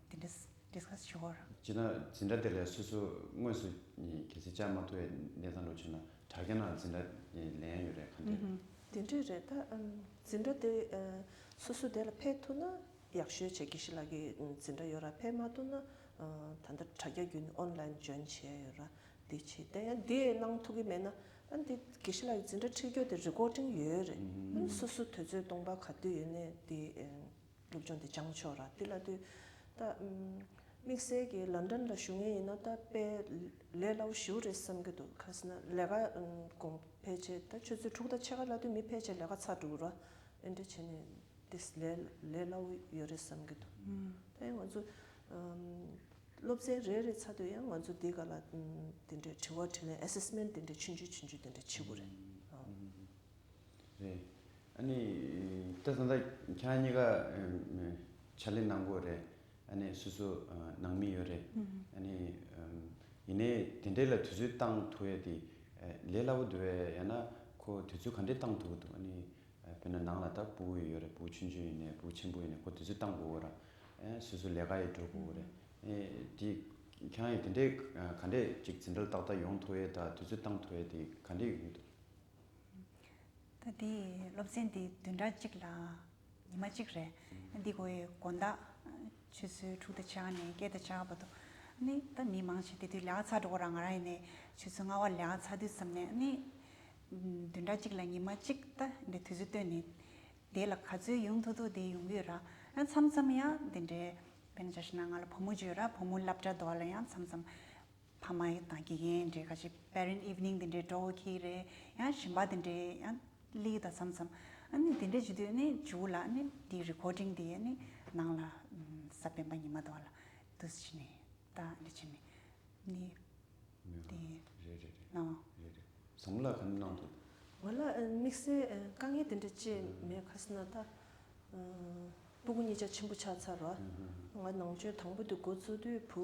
དེ་འདྲ་Discuss བྱེད་དགོས་ར། སྤྱིར་ན་འཛིན་གྲྭ་དེ་ལ་སོ་སོ་དངོས་སུ་གལ་སྲིད་བཅར་མ་ཐུབ་པའི་གནས་སྟངས་འདྲ་བྱུང་ན་དྲ་རྒྱ་ནང་འཛིན་གྲྭ་ལེན་ཡ་ཡོད་རེད། ག་འདྲས། དེ་འདྲས་རེད་ད། འཛིན་གྲྭ་དེ་སོ་སོ་དེ་ལ་ཕེབས་ཐུབ་ན་ཡག་ཤོས་བྱས། དགེ་བཤེས་ལགས་ཀྱི་འཛིན་གྲྭ་ཡོད་ར། ཕེབས་མ་ཐུབ་ན་ ད་ལྟ་དྲ་རྒྱ་བརྒྱུད་ནས་ཨོན་ལན་འཇོན་བྱས་ཡོད་ར། འདི་བྱེད་དེ་ཡང་འདི་གནང་ཐུབ་ཀྱི་མེད་ན། ཨ་འདི་དགེ་བཤེས་ལགས་ཀྱི་འཛིན་གྲྭ་ཁྲིད་རྒྱུ་དེ་རི་ཀོར་ཌིང་ཡོད་རེད། ཨ་ནི་སོ་སོ་དུས་ཚོད་སྟོང་པ་ག་དུས་ཡོད་ནས་འདི་སློབ་སྦྱོང་དེ་སྦྱང་ཆོག་ར། འདི་ལ་དུས་ད་དམིགས་བསལ་གྱི་ལན་ཌན་ལ་བཞུགས་མཁན་ཡིན་ན་ད་དཔེ་ལས་སླ་བོ་ཞེ་པོ་རེད་བསམ་གྱི་འདུག་ག་ཟེར་ན་ལས་ཀ་དགོངས་ཕལ་ཆེར་ད་ཆུ་ཚོད་དྲུག་དང་ཕྱེད་ཀ་ལ་དུས་མི་ཕལ་ཆེར་ལས་ཀ་ཚར་འགྲོ་གི་ར། ཨེ་འདྲ་བྱས་ནས་དེ་ལས་ལས་སླ་བོ་ཡོད་རེད་བསམ་གྱི་འདུག་ད་ཡང་ང་ཚོ་སློབ་ཚན་རེ་རེ་ཚར་དུས་ཡང་ང་ཚོ་འདི་ག་ལ་དེ་འདྲའི་དྲི་བ་དྲིས་ལན་ཨེ་སེ་སི་མེན་ཊི་དེ་འདྲའི་ཆུང་ཆུང་ཆུང་ཆུང་དེ་འདྲ་བྱེད་དགོས་རེད། རེད། ཨ་ནི། ད་ད་ལྟ་ཁྱེད་རང་གཉིས་ཀ་ཕྱག་ལས་གནང་གི་ཡོད་རེད། ཨ་ནི་སོ་སོ་ནང་མི་ཡོད་རེད། ཨ་ནི། ཡིན་ནའི་དེ་འདྲའི་ལ་དུས་ཚོད་བཏང་ཐུབ་ཡ་དེ་ལས་སླ་བོ་འདུག་བས། ཡང་ན་ཁོ་དུས་ཚོད་ག་འདྲས་བཏང་ཐུབ་ཀྱི་འདུག་ཨ་ནི། དཔེར་ན་ནང་ལ་ད་ཕྲུ་གུ་ཡོད་རེད། ཕྲུ་གུ་ཆུང་ཆུང་ཡིན་ནའི་ཕྲུ་གུ་ཆེན་པོ་ཡིན་ནའི་ཁོ་དུས་ཚོད་བཏང་དགོས་ར། ཨེ་སོ་སོ་ལས་ཀ་ཡི་འགྲོ་དགོས་རེད། ཨེ་དེ་ཁྱེད་རང་ཡིས་དེ་འདྲའི་ག་འདྲས་ཅིག་འཛིན་གྲྭ་ཏག་ཏག་ཡོང་ཐུབ་ཡས་དང་དུས་ཚོད་བཏང་ཐུབ་ཡས་དེ་ག་འདྲས་ཡོང་གི་འདུག་ད་དེ་སློབ་ཚན་དེ་བདུན་ཕྲག་གཅིག་ལ་ཉི་མ་གཅིག་རེད། འདི་གོ་ཡའི་དགོང་དག་ཆུ་ཚོད་དྲུག་དང་ཕྱེད་ཀ་ནས་བརྒྱད་དང་ཕྱེད་ཀ་བར་དུ། ནི་ད་མི་མང་ཆེ་དེ་དུས་ལས་ཀ་ཚར་འགྲོ་གི་ར། ང་རང་ཡིན་ནའི་ཆུ་ཚོད་ལྔ་པ་ལས་ཀ་ཚར་དུས་ཙམ་ནས་ནི། བདུན་ཕྲག་གཅིག་ལ་ཉི་མ་གཅིག་ད་འདི་དུས་ཚོད་བཏོན་ནས། དེ་ལ་ག་ཚོད་ཡོང་ཐུབ་ཐུབ་དེ་ཡོང་གི་ཡོད་ར། ཡང་མཚམས་མཚམས་ཡང་དེ་འདྲའི་དཔེར་ན་ཆ་བཞག་ན་ང་ལ་བུ་མོ་ཅིག་ཡོད་ར། བུ་མོ་སློབ་གྲྭ་དོག་ལ་ཡང་མཚམས་མཚམས་ཕ་མ་དང་དགེ་རྒན་འདྲའི་ཁ་ཅིག་པེ་རེན་ཊི་ཨིབ་ནིང་དེ་འདྲའི་འགྲོ་གི་རེད། ཡང་གཞན་པ་དེ་འདྲའི་ཡང་སླེབས་དང་མཚམས་མཚམས། ཨ་ནི་དེ་འདྲའི་བྱེད་དུས་ནི་མཇུག་ལ་ནི་དེ་རི་ཀོར་ཌིང་དེ་ནི་ནང་ལ་གཟའ་སྤེན་པ་ཉི་མ་དོག་ལ་འདུག་སེ་བྱས་ནས་ད་འདི་བྱས་ནས་ནི། དེ། རེད་རེད་རེད། ནོ། རེད་རེད། བཟང་མོ་ལགས་ག་འདྲ་གནང་འདུག་ང་ལ་དམིགས་བསལ་དཀའ་ངལ་དེ་འདྲ་ཅིག་མེད། ག་ཟེར་ན་ད་སྤུ་གུ་གཉིས་ཆ་ཆེན་པོ་ཆགས་ཚར་རོ། ང་ནང་ཆོས་དང་པོ་དེ་འགོ་བཙུགས་དུས་བུ་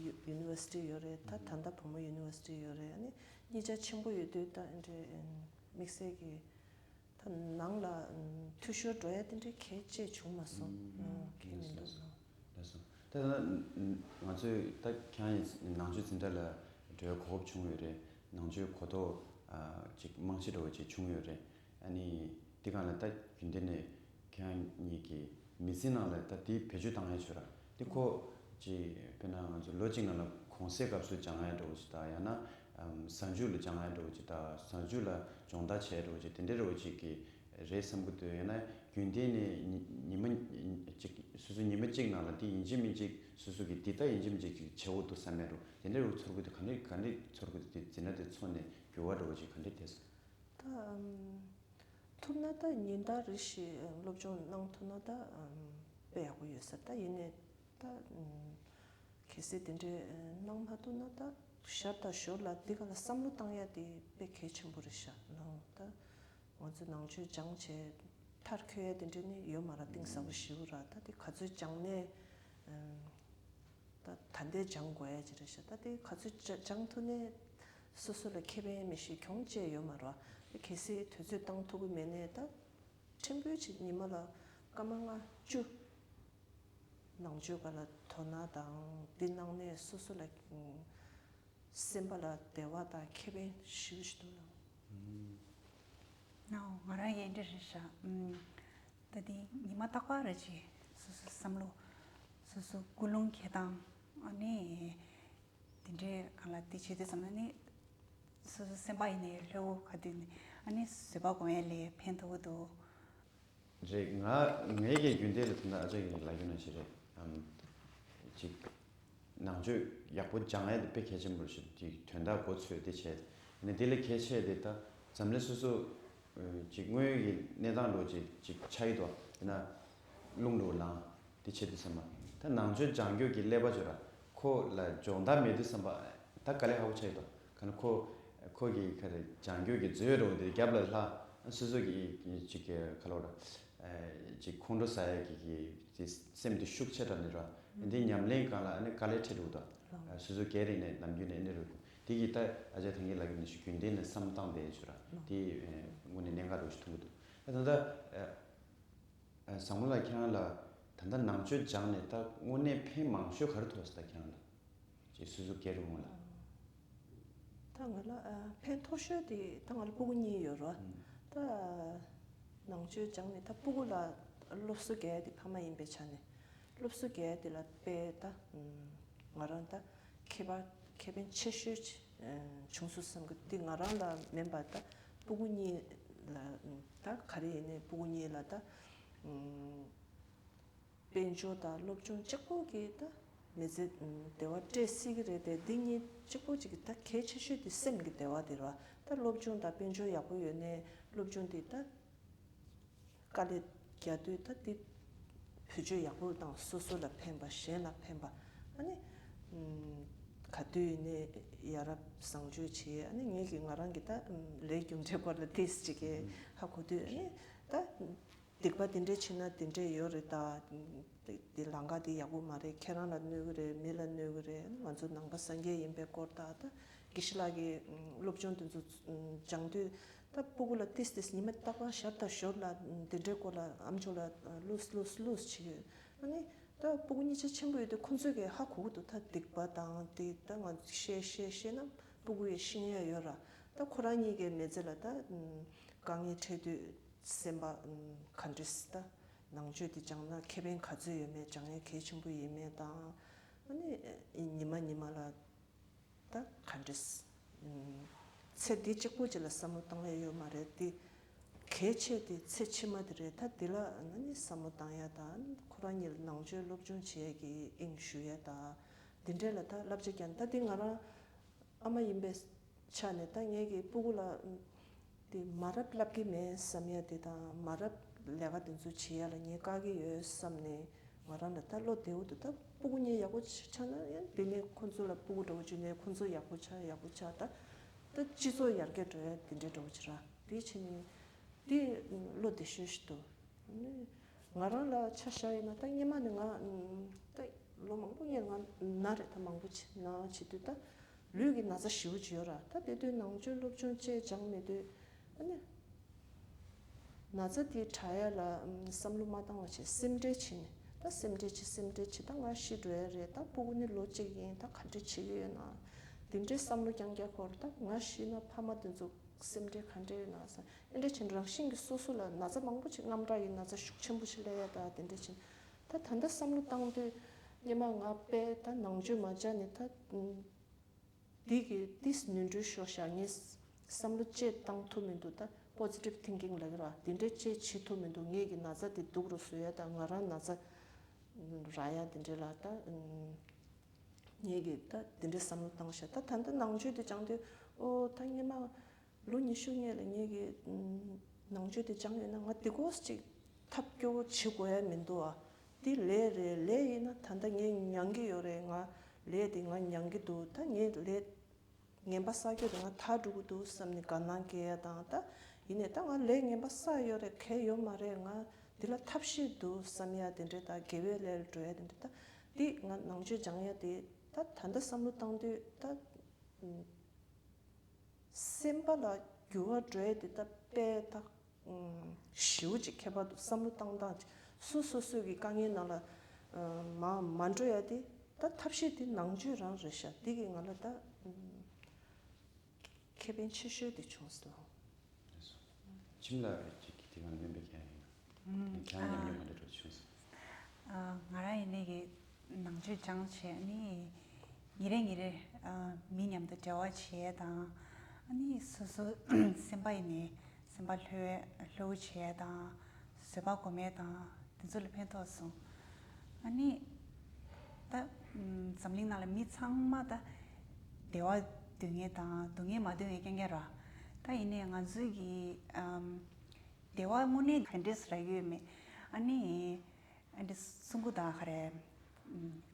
ཡུ་ནི་ཝར་སི་ཊི་ཡོད་རེད། ད་ད་ལྟ་བུ་མོ་ཡུ་ནི་ཝར་སི་ཊི་ཡོད་རེད། ཨ་ནི་གཉིས་ཆ་ཆེན་པོ་ཡོད་དུས་ད་འདྲ་དམིགས་བསལ་གྱི། ད་ནང་ལ་འཐུས་ཤོར་འགྲོ་ཡ་དེ་འདྲའི་གལ་ཆེ་བྱུང་མ་སོང་། ཨང་། གལ་མི་འདུག་ལགས་སོ། ལགས་སོ། ད་ང་ཚོས་ད་ཁྱེད་རང་ཡིས་ནང་ཆོས་འཛིན་གྲྭ་ལ་འགྲོ་ཡ་གོ་སྐབས་བྱུང་ཡོད་རེད། ནང་ཆོས་གོ་རྟོགས་ཅིག་རྨང་གཞི་འདྲ་བོ་ཅིག་བྱུང་ཡོད་རེད། ཨ་ནི་དེ་སྒང་ལ་ད་རྒྱུན་ལྡན་ནས་ཁྱེད་རང་གཉིས་ཀྱི་མི་ཚེ་ནང་ལ་ད་དེ་བེད་སྤྱོད་བཏང་ཡ་ཆོས་ར་དེ་ཁོ་ཅིག་དཔེར་ན་ང་ཚོ་ལོ་གཅིག་ནང་ལ་གུང་སེང་སྐབས་སུ་སྦྱང་ཡ་འདྲ་བོ་ཅིག་དང་། ཡང་ན་གཟའ་མཇུག་ལ་སྦྱང་ཡ་འདྲ་བོ་ཅིག་དང་། གཟའ་མཇུག་ལ་སྦྱོང་བརྡར་བྱས་འདྲ་བོ་ཅིག་དེ་འདྲ་འདྲ་བོ་ཅིག་གི་རེད་བསམ་གྱི་འདུག་ཡང་ན་རྒྱུན་ལྡན་ནས་ཉི་ཉི་མ་གཅིག་སོ་སོ་ཉི་མ་གཅིག་ནང་ལ་དེ་ཡིན་གཅིག་མིན་གཅིག་སོ་སོ་གིས་འདི་ལྟ་ཡིན་གཅིག་མིན་གཅིག་ཅིག་བྱེད་འོ་འདུག་བསམ་ཡ་འདྲ་བོ་དེ་འདྲ་འདྲ་བོ་ཚོར་གྱི་འདུག་ག་འདྲ་ག་འདྲ་ཚོར་གྱི་འདུག་དེ་འཛིན་གྲྭ་དེ་ཚོགས་ནས་འགྱུར་བ་འདྲ་བོ་ཅིག་ག་འདྲ་ཐེབས་སོང་། ད་ཨམ། ཐུབ་ན་ད་ཉིན་ལྟར་རེ་བཞིན་སློབ་སྦྱོང་གནང་ཐུབ་ན་ད་ཨམ། དཔེ་ཡག་པོ་ཡོད་ས་རེད། ད་ཡིན་ནའི་ད་ཨམ། གལ་སྲིད་དེ་འདྲའི་གནང་མ་ཐུབ་ན་ད་ཞར་དང་ཞོར་ལ་འདི་ག་ལ་བསམ་བློ་བཏང་ཡ་དེ་དཔེ་གལ་ཆེན་པོ་རེད་ཤག་ནང་ད་ང་ཚོ་ནང་ཆོས་སྦྱངས་བྱས་མཐར་འཁྱོལ་ཡ་དེ་འདྲ་ནི་ཡོད་མ་རེད། གཏིང་ཟབ་པོ་ཞེ་པོ་རེད། ད་དེ་ག་ཚོད་སྦྱངས་ནའི་ཨམ། ད་ད་ལྟའི་སྦྱང་དགོས་ཡ་ཅིག་རེད་ཤག་ད་དེ་ག་ཚོད་སྦྱ་སྦྱང་ཐུབ་ནའི་སོ་སོ་ལ་ཁེ་ཕན་མི་ཤེས་གྱོང་ཅི་ཡོད་མ་རེད། གལ་སྲིད་དུས་ཚོད་བཏང་ཐུབ་ཀྱི་མེད་ནའི་ད་ཕྲན་བུ་ཅིག་ཉི་མ་ལ་སྐར་མ་ལྔ་བཅུ་ནང་ཆོས་སྒང་ལ་དོ་སྣང་དང་འདི་གནང་ནའི་སོ་སོ་ལ་སེམས་པ་ལ་བདེ་བ་དང་ཁེ་ཕན་ཞེ་པོ་ཅིག་འདུག་ལགས། ནའོ། ང་རང་ཡང་འདི་རེད་ཤག་ཨུམ། ད་དེ་ཉི་མ་རྟག་པར་རེ་ཅིག་སོ་སོའི་བསམ་བློ་སོ་སོའི་ཀུན་སློང་འཁྱེར་སྟངས་ཨ་ནི་དེ་འདྲའི་སྒང་ལ་དེ་བྱེད་དུས་ཙམ་ན་ནི་སོ་སོའི་སེམས་པ་ཡིན་ནའི་ལྷོད་པོ་ག་དུས་ནས་ཨ་ནི་བཟོད་པ་སྒོམ་ཡ་ལས་ཕན་ཐོགས་ཀྱི་འདུག་རེད། ང་ངའི་གི་རྒྱུན་ལྡན་ལ་ད་ལྟ་ཨ་ཅག་གིས་ལབ་རྒྱུ་ནང་བཞིན་རེད། ཨམ། ཅིག་ནང་ཆོས་ཡག་པོ་སྦྱང་ཡ་དེ་དཔེ་གལ་ཆེན་པོ་རེད་ཤག་ཅིག་དོན་དག་མགོ་ཚོས་དེ་བྱས་ནས་དེ་ལས་གལ་ཆེ་དེ་ད་འཛམ་གླིང་སོ་སོ་ཅིག་དངོས་ཡོད་ཀྱི་གནས་སྟངས་འདྲ་བོ་ཅིག་ཅིག་ཆགས་ཡོད་དོ། དེ་ན་རླུང་འདྲ་བོ་ལངས་དེ་བྱེད་དུས་ཙམ་པ་ད་ནང་ཆོས་སྦྱང་རྒྱུ་གི་ཀླད་པ་ཅིག་ར་ཁོ་ལ་སྦྱོང་བརྡར་མེད་དུས་ཙམ་པ་ད་དཀའ་ལས་ཁག་པོ་ཆགས་ཡོད་དོ། ག་ན་ཁོ་ཁོ་གི་ག་རེ་སྦྱང་རྒྱུ་གི་མཛོད་འདྲ་བོ་དེ་རྒྱབ་ལ་ལྷག་སོ་སོ་གི་ཅིག་ག་ལབ་ར། ཅིག་ཁོང་ཁྲོ་ཟ་ཡ་གི་གི་དེ་སེམས་དེ་ཤུགས་ཆེ་དྲགས་ནས་ར། འདི་ཉམས་ལེན་སྒང་ལ་ཨ་ནི་དཀའ་ལས་འཕྲད་འགྲོ་གི་འདུག་སོ་སོ་སྒེར་རེ་ནས་ནམ་རྒྱུན་ནས་ཨ་ནི་རེད། དེ་གི་ད་ཨ་ཅག་ཐང་གི་ལབ་རྒྱུ་ནང་བཞིན་རྒྱུན་ལྡན་ནས་བསམ་བཏང་བསྡད་ཡོད་ར། དེ་དངོས་གནས་གནད་འགག་འདྲ་བོ་ཞིག་མཐོང་གི་འདུག་ད་ད་ལྟ་བཟང་མོ་ལགས་ཁྱེད་རང་ལ་ད་ལྟ་ནང་ཆོས་སྦྱངས་ནས་ད་དངོས་གནས་ཕན་མང་ཤོས་ག་རེ་ཐོགས་སོང་ད་ཁྱེད་རང་ལ། ཅིག་སོ་སོ་སྒེར་ངོས་ལ། ད་ང་ལ་ཨ་ཕན་ཐོགས་ཤོས་དེ་ད་ང་ལ་སྤུ་གུ་གཉིས་ཡོད་རེད། ད་ནང་ཆོས་སྦྱངས་ནས་ད་སྤུ་གུ་ལ་སློབ་གསོ་རྒྱག་ཡ་དེ་ཕ་མ་ཡིན་པའི་ཆ་ནས་སློབ་གསོ་རྒྱག་ཡ་དེ་ལ་དཔེ་ད་ ང་རང་ད་ཁྱད་པར་ཁེ་ཕན་ཆེ་ཤོས་ཅིག་བྱུང་སོང་བསམ་གི། འདི་ང་རང་ལ་མིན་པ་ད་སྤུ་གུ་གཉིས་ལ་ད་ག་རེ་ཡིན་ནའི་སྤུ་གུ་གཉིས་ལ་ད་དཔལ་འབྱོར་དང་སློབ་སྦྱོང་གཅིག་པོ་གིས་ད་མི་ཚེ་བདེ་བ་སྤྲད་སྲིད་ཀྱི་རེད་དེ། འདི་གཉིས་གཅིག་པོ་གཅིག་གི་ད་གལ་ཆེ་ཤོས་དེ་སེམས་ཀྱི་བདེ་བ་དེ་རེད་བ། ད་སློབ་སྦྱོང་དང་དཔལ་འབྱོར་ཡག་པོ་ཡོད་ནའི་སློབ་སྦྱོང་དེ་ད་དཀའ་ལས་རྒྱག་དུས་ད་དེ་བེད་སྤྱོད་ཡག་པོ་དང་སོ་སོ་ལ་ཕན་པ་གཞན་ལ་ཕན་པ། ཨ་ནི་ག་དུས་ཡིན་ནའི་ཡ་རབས་བཟང་སྤྱོད་བྱེད། ཨ་ནི་ངེད་ཀྱི་ང་རང་གི་ད་ལས་རྒྱུ་འབྲས་སྐོར་ལ་ཏིས་ཅིག་གི་ཧ་གོ་དུས། ཨ་ནི་ད་སྡིག་པ་དེ་འདྲས་བྱེད་ན་དེ་འདྲས་ཡོད་རེད། ད་དེ་ལམ་ཁ་དེ་ཡག་པོ་མ་རེད། ཁྱེད་རང་ལ་གནོད་གི་རེད། མི་ལ་གནོད་གི་རེད། ང་ཚོ་ནང་པ་སངས་རྒྱས་ཡིན་པའི་སྐོར་ད་ད་དགེ་བཤེས་ལགས་ཀྱི་སློབ་སྦྱོང་དེ་ཚོ་སྦྱང་དུས། ད་སྤུ་གུ་ལ་ཏིས་ཏིས་ཉི་མ་རྟག་པར་ཞབས་དང་ཞོར་ལ་དེ་འདྲའི་སྐོར་ལ་ཨམ་ཅོག་ལ་ལུས་ལུས་ལུས་བྱེད་ཡོད། ཨ་ནི་ད་སྤུ་གུ་གཉིས་ཆ་ཆེན་པོ་ཡོད་དུས་ཁོང་ཚོས་གི་ཧ་གོ་གི་འདུག་ད་སྡིག་པ་དང་དེ་ད་ང་བཤད་བཤད་བཤད་ན་སྤུ་གུ་ཡི་ཤེས་ཡ་ཡོད་ར། ད་ཁོ་རང་གཉིས་ཀའི་མི་ཚེ་ལ་ད་དཀའ་ངལ་འཕྲད་དུས་སེམས་པ་ག་འདྲས་ད་ནང་ཆོས་དེ་སྦྱང་ན་ཁེ་ཕན་ག་ཚོད་ཡོད་མེད། སྦྱང་ཡ་གལ་ཆེན་པོ་ཡིན་མེད་དང་། ཨ་ནི་ཉི་མ་ཉི་མ་ལ་ད་ག་འདྲས། ཚེ་འདི་གཅིག་པོ་གཅིག་ལ་བསམ་བློ་བཏང་ཡ་ཡོད་མ་རེད་དེ། གལ་ཆེ་དེ་ཚེ་ཕྱི་མ་དེ་རེད། ད་འདི་ལ་ཨ་ནི་བསམ་བློ་བཏང་ཡ་དང་། ཁོ་རང་ཉིད་ལ་ནང་ཆོས་སློབ་སྦྱོང་བྱེད་ཡ་གི་དབྱིངས་ཞུ་ཡ་དང་། འདི་འདྲས་ལ་ད་བསླབ་བྱ་རྒྱག་ད་འདི་ང་རང་ཨ་མ་ཡིན་པའི་ཆ་ནས་ད་ངེད་ཀྱི་སྤུ་གུ་ལ་དེ་མ་རབས་བསླབ་ཀྱི་མེད་བསམ་ཡ་དེ་དང་། མ་རབས་ལས་ཀ་དེ་ཚོ་བྱེད་ཡ་ལ་ངས་དཀའ་གི་ཡོད་བསམ་ནས། ང་རང་ལ་ད་བློ་བདེ་བོ་འདུག་ད་སྤུ་གུ་གཉིས་ཡག་པོ་ཆགས་ན་ཡང་དེ་ནས་ཁོ་ཚོ་ལ་སྤུ་གུ་འདྲ་བོ་བྱུང་ནས་ཁོ་ཚོ་ཡག་པོ་ཆགས་ཡག་པོ་ཆགས། ད་ད་སྤྱི་ཚོགས་ཡར་རྒྱས་འགྲོ་ཡ་དེ་འདྲའི་འདྲ་བོ་ཅིག་ར། དེ་བྱས་ནས་དེ་བློ་བདེ་ཤོས་ཤིག་འདུག་ང་རང་ལ་ཆ་བཞག་ཡིན་ན་ད་སྔོན་མ་ནས་ང་ད་ལོ་མང་པོ་སྔོན་ང་ན་རེད། ད་མང་པོ་ཅིག་ན་བྱེད་དུས་ད་ལུས་ཀྱི་ན་ཚ་ཞེ་པོ་ཅིག་ཡོད་ར། ད་དེ་དུས་ནང་ཆོས་སློབ་སྦྱོང་བཅས་སྦྱང་མེད་དུས་ཨ་ནི། ན་ཚ་དེ་དྲག་ཡ་ལ་བསམ་བློ་མ་བཏང་བ་བྱས་སེམས་ཁྲལ་བྱས་ནས། ད་སེམས་ཁྲལ་བྱས་སེམས་ཁྲལ་བྱས། ད་ང་ཤི་འགྲོ་ཡ་རེད། ད་སྤུ་གུ་ནི་ལོ་གཅིག་ཡིན། ད་ག་འདྲ་བྱེད་ཀྱི་ཡོད་ན། དེ་འདྲའི་བསམ་བློ་རྐྱང་རྐྱང་འཁོར། ད་ང་ཤི་ན་ཕ་མ་དེ་ཚོ་སེམས་ཁྲལ་ག་འདྲ་ཡོད་ན་བསམ། དེ་འདྲ་བྱས་ནས་རང་བཞིན་གྱིས་སོ་སོ་ལ་ན་ཚ་མང་པོ་ཅིག་རྔམ་དྲག་གི་ན་ཚ་ཤུགས་ཆེན་པོ་ཞིག་སླེབས་ཡ་ད་དེ་འདྲ་བྱས་ནས། ད་ད་ལྟ་བསམ་བློ་བཏང་དུས་སྔོན་མ་ང་དཔེ་ད་ནང་ཆོས་མ་སྦྱངས་ནས་ད། འདི་གི་ཏིས་ནོར་འཁྲུལ་ཤོར་ཤག་ངས་བསམ་བློ་བཅས་བཏང་ཐུབ་མི་འདུག་ད་positive thinking ལབ་ཀྱི་རེད་བ། དེ་འདྲའི་བཅས་བྱེད་ཐུབ་མི་འདུག་ངེད་ཀྱི་ན་ཚ་དེ་སྡུག་རུ་བཟོ་ཡ་དང་། ང་རང་ན་ཚ་རག་ཡ་དེ་འདྲའི་ལ་ད་ངེད་ཀྱི་ད་དེ་འདྲའི་བསམ་བློ་བཏང་ཤག་ད་ད་ལྟ་ནང་ཆོས་དེ་སྦྱང་དུས་ཨོ་ད་སྔོན་མ་ལོ་ཉི་ཤུ་སྔོན་ལ་ངེད་ཀྱི་ནང་ཆོས་དེ་སྦྱངས་ཡོད་ན་ང་དེ་གོ་ཅིག་ཐབས་སྐྱོ་བོ་བྱེད་དགོས་ཡ་མི་འདུག་ཨ། དེ་ལས་རེད། ལས་ཡིན་ན་ད་ལྟ་ངས་མྱང་གི་ཡོད་རེད། ང་ལས་དེ་ང་མྱང་གི་འདུག་ད་ངས་ལས་ངན་པ་བསགས་རྒྱུ་དེ་ང་དག་འགྲོ་གི་འདུག་བསམ་ནས་དགའ་སྣང་སྐྱེ་ཡ་དང་། ད་ཡིན་ནའི་ད་ང་ལས་ངན་པ་བསགས་ཡོད་རེད། གལ་ཡོད་མ་རེད། ང་འདི་ལ་ཐབས་ཤེས་འདུག་བསམ་ཡ་དེ་འདྲ་དང་། དགེ་བའི་ལས་ལ་འགྲོ་ཡ་དེ་འདྲ། ད་འདི་ང་ནང་ཆོས་སྦྱང་ཡ་དེ་ད་ད་ལྟ་བསམ་བློ་བཏང་དུས་ད། སེམས་པ་ལ་འགྱུར་བ་འགྲོ་ཡ་དེ་ད་དཔེ་ད་ཞེ་པོ་ཅིག་ཁྱད་པར་འདུག་བསམ་བློ་བཏང་སྟངས་ཅིག་སོ་སོ་སོ་གི་དཀའ་ངལ་ནང་ལ་མ་མ་འགྲོ་ཡ་དེ་ད་ཐབས་ཤེས་དེ་ནང་ཆོས་རང་རེད་ཤག་དེ་གིས་ང་ལ་ད་ཁེ་ཕན་ཆེ་ཤོས་དེ་བྱུང་སོང་། ཁྱིམ་ལ་ཅིག་གི་དེ་གང་ལེན་པའི་ཁྱད་ཡིན་ན་ཁྱེད་རང་ཉམས་མྱོང་ག་འདྲ་འདྲ་བྱུང་སོང་། ང་རང་ཡིན་ནའི་གི་ནང་ཆོས་སྦྱངས་བྱས་ནི་ཉིན་རེ་ཉིན་རེ་མི་མཉམ་དུ་འབྲེལ་བ་བྱེད་དང་། ཨ་ནི་སོ་སོ་སེམས་པ་ཡིན་ནའི་སེམས་པ་ལྷོད་ལྷོད་བྱེད་དང་། བཟོད་པ་སྒོམ་ཡས་དང་དེ་ཚོ་ལ་ཕན་ཐོགས་སོང་། ཨ་ནི་ད་འཛམ་གླིང་ནང་ལ་མི་ཚང་མ་ད་བདེ་བ་འདོད་མཁན་དང་སྡུག་བསྔལ་མ་འདོད་མཁན་རྐྱང་རྐྱང་རེད། ད་ཡིན་ནའི་ང་ཚོའི་གི་བདེ་བ་དངོས་གནས་ག་འདྲས་རག་གི་ཡོད་མེད། ཨ་ནི་ཨ་འདྲ་གསུང་གི་འདུག་ག་རེ།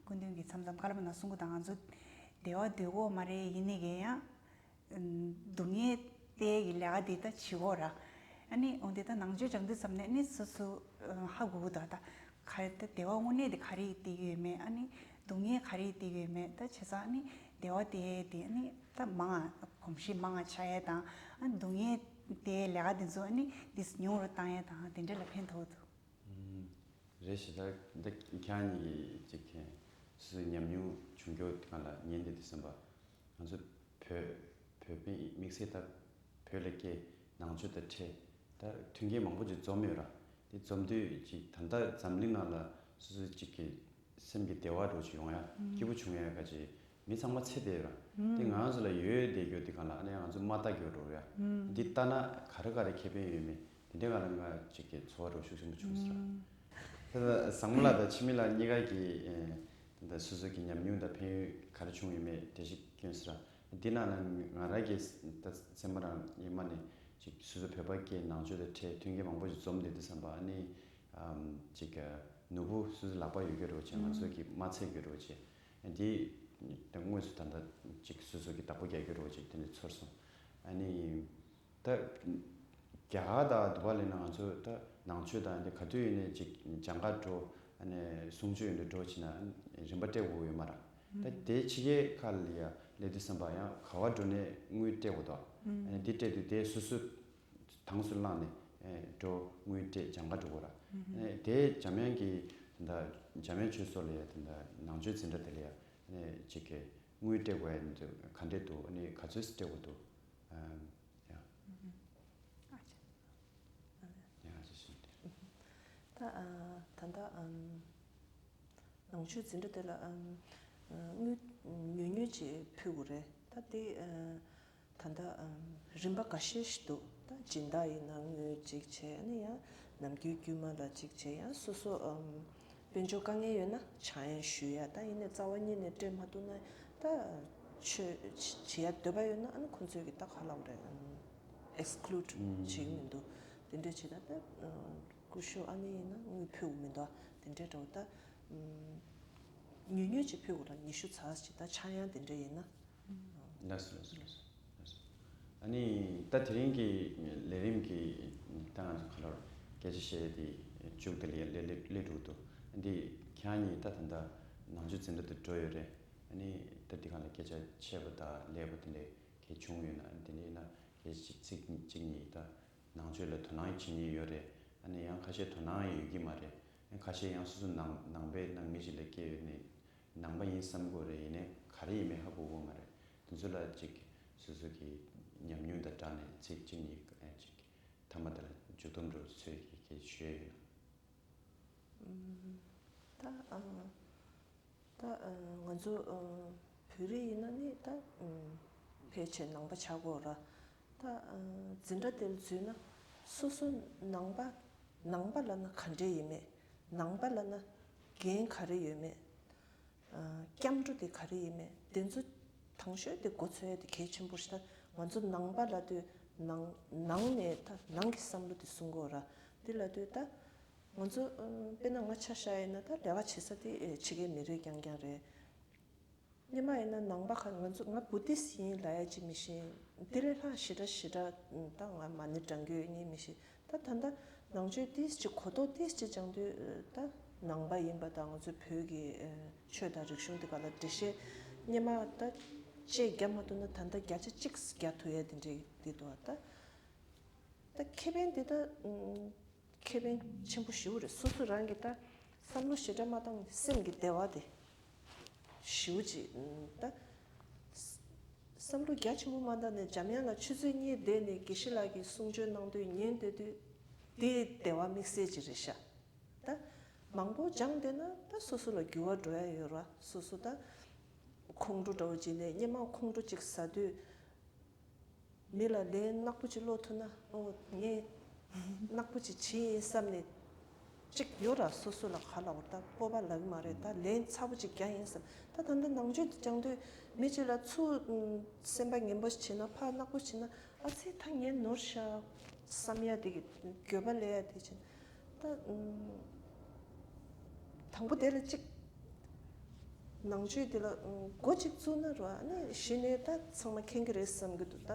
སྐུ་མདུན་གྱིས་མཚམས་མཚམས་བཀའ་སློབ་ནང་གསུང་གི་འདུག་ང་ཚོ་བདེ་བ་འདོད་ཀྱི་ཡོད་མ་རེད། ཡིན་ནའི་གི་ཡང་སྡུག་བསྔལ་དེ་གི་ལས་ཀ་དེ་ད་བྱེད་དགོས་ར། ཨ་ནི་འོན་ཏེ་ད་ནང་ཆོས་སྦྱང་དུས་ཙམ་ནས་ཨ་ནི་སོ་སོ་ཧ་གོ་གི་འདུག་ད་ག་རེ་ད་བདེ་བ་དངོས་གནས་དེ་ག་རེ་ཡིན་བསྡད་ཀྱི་ཡོད་མེད། ཨ་ནི་སྡུག་བསྔལ་ག་རེ་ཡིན་བསྡད་ཀྱི་ཡོད་མེད། ད་བྱས་ཙང་ཨ་ནི་བདེ་བ་དེ་དེ་ཨ་ནི་ད་མང་ང་གོམས་གཤིས་མང་ང་ཆགས་ཡས་དང་། ཨ་ནི་སྡུག་བསྔལ་དེ་ལས་ཀ་དེ་ཚོ་ཨ་ནི་དེ་ཉུང་རུ་བཏང་ཡས་དང་དེ་འདྲ་ལ་ཕན་ཐོགས་འདུག་རེད་ཞེ་དྲག་འདི་ཁྱེད་རང་གཉིས་ཀྱིས་ཅིག་གི་སོ་སོའི་ཉམས་མྱོང་བྱུང་རྒྱུ་སྒང་ལ་ཉན་བསྡད་དུས་ཙམ་པ། ང་ཚོ་བོད་བོད་པའི་དམིགས་བསལ་ད་བོད་ལ་སྐྱེས་ནང་ཆོས་དང་འཕྲད་ད་མཐུན་རྐྱེན་མང་པོ་ཅིག་འཛོམས་ཡོད་ར། དེ་འཛོམས་དུས་ཅིག་ད་ལྟ་འཛམ་གླིང་ནང་ལ་སོ་སོ་ཅིག་གི་ སེམས་ཀྱི་བདེ་བ་འདྲ་ཅིག་ཡོང་ཡ་སྐྱིད་པོ་བྱུང་ཡ་ག་ཅིག་མི་ཚང་མ་ཚེ་བདེ་ར། དེ་ང་རང་ཚོ་ལ་ཡོད་བསྡད་རྒྱུ་དེ་གང་ལ་ཨ་ནི་ང་ཚོ་མ་ལྟ་རྒྱུ་འགྲོ་ར། འདི་ལྟ་ན་ག་རེ་ག་རེ་ཁེ་ཕན་ཡོད་མེད་དེ་འདྲའི་གང་ལ་ང་ཅིག་གི་ཚོར་བ་འདྲ་ཤུགས་ཆེན་པོ་བྱུང་ཟེར་ར། ད་བཟང་མོ་ལགས་དང་འཆི་མེད་ལགས་གཉིས་ཀ་གི་ད་སོ་སོ་གི་ཉམས་མྱོང་དང་ཕན་ཡོན་ག་རེ་བྱུང་ཡོད་མེད་དེ་ཞིག་སྐྱོན་ཟེར་ར། འདི་ནང་ན་ང་རང་གི་ད་སེམས་པ་རང་ཡིན་མ་ནི་ཅིག་སོ་སོ་བོད་པ་སྐད་ནང་ཆོས་དང་འཕྲད་མཐུན་རྐྱེན་མང་པོ་ཞིག་འཛོམས་བསྡད་དུས་ཙམ་པ་ཨ་ནི་ཅིག་ནོར་བུ་སོ་སོ་ལག་པ་ཡོད་ཀྱི་རེད་བ་ཅེས་ང་ཚོ་གི་མ་ཚད་ཀྱི་རེད་བ་ཅེས་འདི་ད་དངོས་སུ་ད་ལྟ་ཅིག་སོ་སོ་གི་བདག་པོ་རྒྱག་གི་རེད་བ་ཅེས་དེ་འདྲ་ཚོར་སོང་། ཨ་ནི་ད་རྒྱ་གར་དང་དུ་བ་ལས་ན་ང་ཚོ་ད་ནང་ཆོས་དང་འདི་ག་དུས་ཡིན་ནའི་ཅིག་སྦྱང་ག་འགྲོ་ཨ་ནི་གསུང་ཆོས་ཡོད་འདྲ་འགྲོ་ཕྱིན་ན་རིན་པ་སྤྲད་དགོས་ཡོད་མ་རེད། ད་དེ་ཕྱི་རྒྱལ་ཁག་ལ་ཡ་སླེབས་དུས་ཙམ་པ་ཡང་ག་བ་འགྲོ་ནས་དངུལ་སྤྲད་དགོས་དོ། ཨ་ནི་འདི་སྤྲད་དུས་དེ་སོ་སོ་དང་སུ་བླངས་ནས་འགྲོ་དངུལ་སྤྲད་སྦྱང་ག་འགྲོ་དགོས་ར། དེ་འཇམ་དབྱངས་ཀྱི་ད་འཇམ་དབྱངས་ཆོས་ཚོགས་ལ་ཡ་དེ་འདྲ་ནང་ཆོས་འཛིན་གྲྭ་དེ་ལ་ཡ་ཅིག་གི་དངུལ་སྤྲད་དགོས་ཡ་འདི་ག་འདྲས་འདུག་ཨ་ནི་ག་ཚོད་སྤྲད་དགོས་འདུག་ཡ། ཡ་ཅི་ཞིག་དེ། ད་ད་ལྟ་ནང་ཆོས་འཛིན་གྲྭ་དེ་ལ་དངུལ་ཉུང་ཉུང་ཅིག་ཕུལ་དགོས་རེད། ད་དེ་ད་ལྟ་རིམ་པ་འགའ་ཤས་ཤིག་འདུག་ད་སྦྱིན་བདག་ཡིན་ན་དངུལ་གཅིག་བྱས་ཨ་ནི་ཡང་ནམ་རྒྱུན་དཀྱུས་མ་ལ་གཅིག་བྱས་ཡང་སོ་སོ་དཔལ་འབྱོར་དཀའ་ངལ་ཡོད་ན་ཆང་ཡང་ཞུ་ཡ་ད་ཡིན་ནའི་རྩ་བ་ཉིད་ནས་སྤྲད་མ་ཐུབ་ན་ད་ཆོས་བྱེད་ཡ་འདོད་པ་ཡོད་ན་ཨ་ནི་ཁོང་ཚོས་ཀྱི་ད་ག་ལབ་རེད་ཨེག་སི་ཀུ་ལུ་ཌི་བྱེད་ཀྱི་མི་འདུག་དེ་འདྲ་བྱེད་ད་ད་སྐུ་ཞབས་ཨ་ནི་ཡིན་ན་དངུལ་ཕུལ་གྱི་མི་འདུག་དེ་འདྲ་འདྲ་བོ་ད་ཉུང་ཉུང་ཅིག་ཕུལ་དགོས་ར་ཉི་ཤུ་ཙམ་ཞིག་ད་ཆང་ཡང་དེ་འདྲ་ཡིན་ན། ལགས་སོ་ལགས་སོ་ལགས་སོ་ལགས་སོ། ཨ་ནི་ད་དེ་རིང་གི་ལས་རིམ་གྱི་ད་ང་ཚོ་ག་ལོར་སྐད་ཆ་བཤད་དེ་མཇུག་དེ་ལ་ལས་ལས་ལས་འགྲོ་འདུག་འདི་ཁྱེད་གཉིས་ད་ད་ལྟ་ནང་ཆོས་འཛིན་གྲྭ་དུ་འགྲོ་ཡོད་རེད། ཨ་ནི་ད་འདི་གང་ལ་སྐད་ཆ་ཆེ་བ་དང་ལེགས་པ་དེ་འདྲས་གལ་བྱུང་ཡོད་ན་དེ་འདྲས་ཡིན་ན་སྐད་ཆ་ཚིག་གཅིག་གཉིས་ད་ནང་ཆོས་ལ་དོ་སྣང་བྱེད་མཁན་ཡོད་རེད། ཨ་ནི་ཡང་ཁ་ཤས་དོ་སྣང་ཡོད་ཀྱི་མ་རེད། ཁ་ཤས་ཡང་སོ་སོ་ནང་ནང་པའི་ནང་མི་ཞིག་ལ་སྐྱེས་ཡོད་ནས་ནང་པ་ཡིན་བསམ་གྱི་ཡོད་རེད། ཡིན་ནའི་ག་རེ་ཡིན་མིན་ཧ་གོ་གི་མ་རེད། དེ་ཚོ་ལ་ཅིག་སོ་སོ་གི་ཉམས་མྱོང་དང་སྦྲགས་ནས་ཚིག་གཅིག་གཉིས་ཅིག་མཐའ་མ་དེ་ལ་མཇུག་སྡོམ་འདྲ་བོ་ཚོས་ཀྱི་སྐད་ཆ་ཞུ་ཡ་ཡོད་ན། ད་ཨ། ད་ང་ཚོ་བོད་རིགས་ཡིན་ན་ནི་ད་ཕལ་ཆེར་ནང་པ་ཆགས་ཀྱི་ཡོད་ར། ད་འཛིན་གྲྭ་དེ་ལ་འཛུལ་ན་སོ་སོ་ནང་པ་ནང་པ་ལབ་ན་ག་འདྲས་ཡིན་མེད། ནང་པ་ལབ་ན་འགན་ག་རེ་ཡོད་མེད། སྐྱབས་འགྲོ་དེ་ག་རེ་ཡིན་མེད་དེ་ཚོ་དང་ཤོས་དེ་མགོ་ཚོས་ཡ་དེ་གལ་ཆེན་པོ་ཞིག་ད་ང་ཚོ་ནང་པ་ལབ་དུས་ནང་ནང་ནས་ད་ནང་གི་བསམ་བློ་དེ་གསུང་གི་ཡོད་ར། དེ་ལབ་དུས་ད། ང་ཚོ་ཨ་དཔེར་ན་ང་ཆ་བཞག་ཡིན་ན་ད་ལས་ཀ་བྱེད་ས་དེ་ཨེ་ཕྱི་རྒྱལ་མི་རིགས་རྐྱང་རྐྱང་རེད། སྔོན་མ་ཡིན་ན་ནང་པ་ཁ་ང་ཚོ་ང་བུ་དིསྟ་ཡིན་ལབ་ཡ་ཅིག་མི་ཤེས། དེ་ལས་ལྷག་ཞེ་དྲག་ཞེ་དྲག་ད་ང་མ་ཎི་བགྲང་རྒྱུ་ཡོད་ངེས་མི་ཤེས། ད་ད་ལྟ་ནང་ཆོས་ཏིས་ཅིག་གོ་རྟོགས་ཏིས་ཅིག་སྦྱང་དུས་ད་ནང་པ་ཡིན་པ་དང་ང་ཚོ་བོད་ཀྱི་ཨེ་ཆོས་དང་རིག་གཞུང་དེ་ག་ལ་འགྲེལ་བཤད་སྔོན་མ་ད་དཔྱད་རྒྱབ་མ་ཐུབ་ན་ད་ལྟ་བརྒྱ་ཆ་གཅིག་རྒྱག་ཐུབ་ཡ་དེ་འདྲས་དེ་འདུག་ད་ད་ཁེ་ཕན་དེ་ད། ཁེ་ཕན་ཆེན་པོ་ཞེ་པོ་རེད། སོ་སོ་རང་གིས་ད་བསམ་བློ་ཞེ་དྲག་མ་བཏང་སེམས་ཀྱི་བདེ་བ་དེ་ཞེ་པོ་ཅིག་ད་བསམ་བློ་རྒྱ་ཆེན་པོ་མ་བཏང་ནས་འཇམ་དབྱངས་ལ་ཆུ་ཚོད་གཉིས་བསྡད་ནས་དགེ་བཤེས་ལགས་ཀྱིས་གསུང་ཆོས་གནང་དུས་ཉན་བསྡད་དུས་དེ་བདེ་བ་དམིགས་བསལ་ཅིག་རེད་ཤག་ད་མང་པོ་སྦྱངས་བསྡད་ན་ད་སོ་སོ་ལ་འགྱུར་བ་འགྲོ་ཡ་ཡོད་ར། སོ་སོ་ད་ཁོང་ཁྲོ་འདྲ་བོ་ཅིག་ནས་སྔོན་མ་ཁོང་ཁྲོ་ཅིག་ཟ་དུས། མི་ལ་ལན་ནག་པོ་ཅིག་སློག་ཐུབ་ན་ཨོ་ངས་ནག་པོ་ཅིག་བྱས་ཡིན་བསམ་ནས་ཅིག་ཡོད་ར། སོ་སོ་ལ་ག་ལབ་དགོས་ད་སྤོབས་པ་ལབ་ཀྱི་མ་རེད། ད་ལན་ཚ་པོ་ཅིག་རྒྱག་ཡིན་བསམ། ད་ད་ལྟ་ནང་ཆོས་འདི་སྦྱང་དུས་མི་གཅིག་ལ་ཚུར་སེམས་པ་ངན་པོ་ཞིག་བྱས་ན་ཕར་ནག་པོ་བྱས་ན་ཨ་ཙི་ད་ངས་ནོར་ཤག་བསམ་ཡ་དེ་གི་འགྱོད་པ་སླེབས་ཡ་དེ་བྱས་ན། ད་དང་པོ་དེ་ལ་གཅིག་ནང་ཆོས་དེ་ལ་འགོ་གཅིག་བཙུགས་ན་རོ། ཨ་ནི་གཞི་ནས་ད་ཚང་མ་མཁྱེན་གྱི་རེད་བསམ་གྱི་འདུག་ད་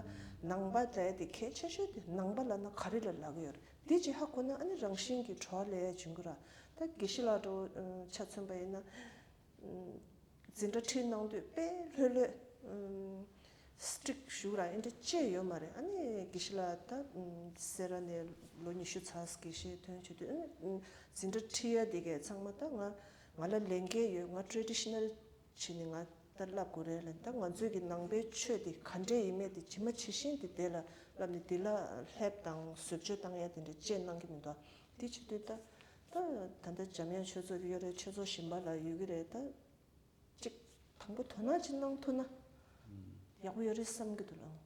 ནང་པ་ལབ་ཡ་དེ་གལ་ཆེ་ཤོས་དེ་ནང་པ་ལབ་ན་ག་རེ་ལ་ལབ་ཀྱི་ཡོད་རེད། དེ་གཅིག་ཧ་གོ་ན་ཨ་ནི་རང་བཞིན་གྱིས་བྲོ་བ་སླེབས་ཡ་བྱུང་གི་ར། ད་དགེ་བཤེས་ལགས་འདྲ་བོ་ཆ་མཚོན་པ་ཡིན་ན། འཛིན་གྲྭ་ཁྲིད་གནང་དུས་དཔེ་ལྷོད་ལྷོད། སི་ཊིག་ཞུ་ར་ཨེ་འདྲ་ཅེས་ཡོད་མ་རེད། ཨ་ནི་དགེ་བཤེས་ལགས་ད་སེ་ར་ནས་ལོ་ཉི་ཤུ་ཚར་དགེ་བཤེས་ཐོན་བྱེད་དུས་ཨ་ནི་འཛིན་གྲྭ་ཁྲིད་ཡ་དེ་གས་ཚང་མ་ད་ང་ང་ལ་ལས་འགན་ཡོད། ང་ཊེ་ཌི་ཤི་ནལ་བྱས་ནས་ང་ད་བསླབ་དགོས་རེད་ལབ། ད་ང་ཚོས་ཀྱི་ནང་པའི་ཆོས་དེ་ག་འདྲས་ཡིན་མེད་དེ་ཇི་མ་ཇི་བཞིན་དེ་དེ་ལ་བསླབ་ནས་དེ་ལ་ལྷེབ་དང་བཟོ་བཅོས་བཏང་ཡ་དེ་འདྲ་ཅེས་གནང་གི་མི་འདུག་དེ་བྱེད་དུས་ད། ད་ད་ལྟ་འཇམ་དབྱངས་ཆོས་ཚོགས་ཀྱི་ཡོད་རེད། ཆོས་ཚོགས་གཞན་པ་ལ་ཡོད་ཀྱི་རེད། ད་ཅིག་དང་པོ་དོ་སྣང་ཅིག་གནང་ཐུབ་ན་ཡག་པོ་ཡོད་རེད་བསམ་གྱི་འདུག་ལགས།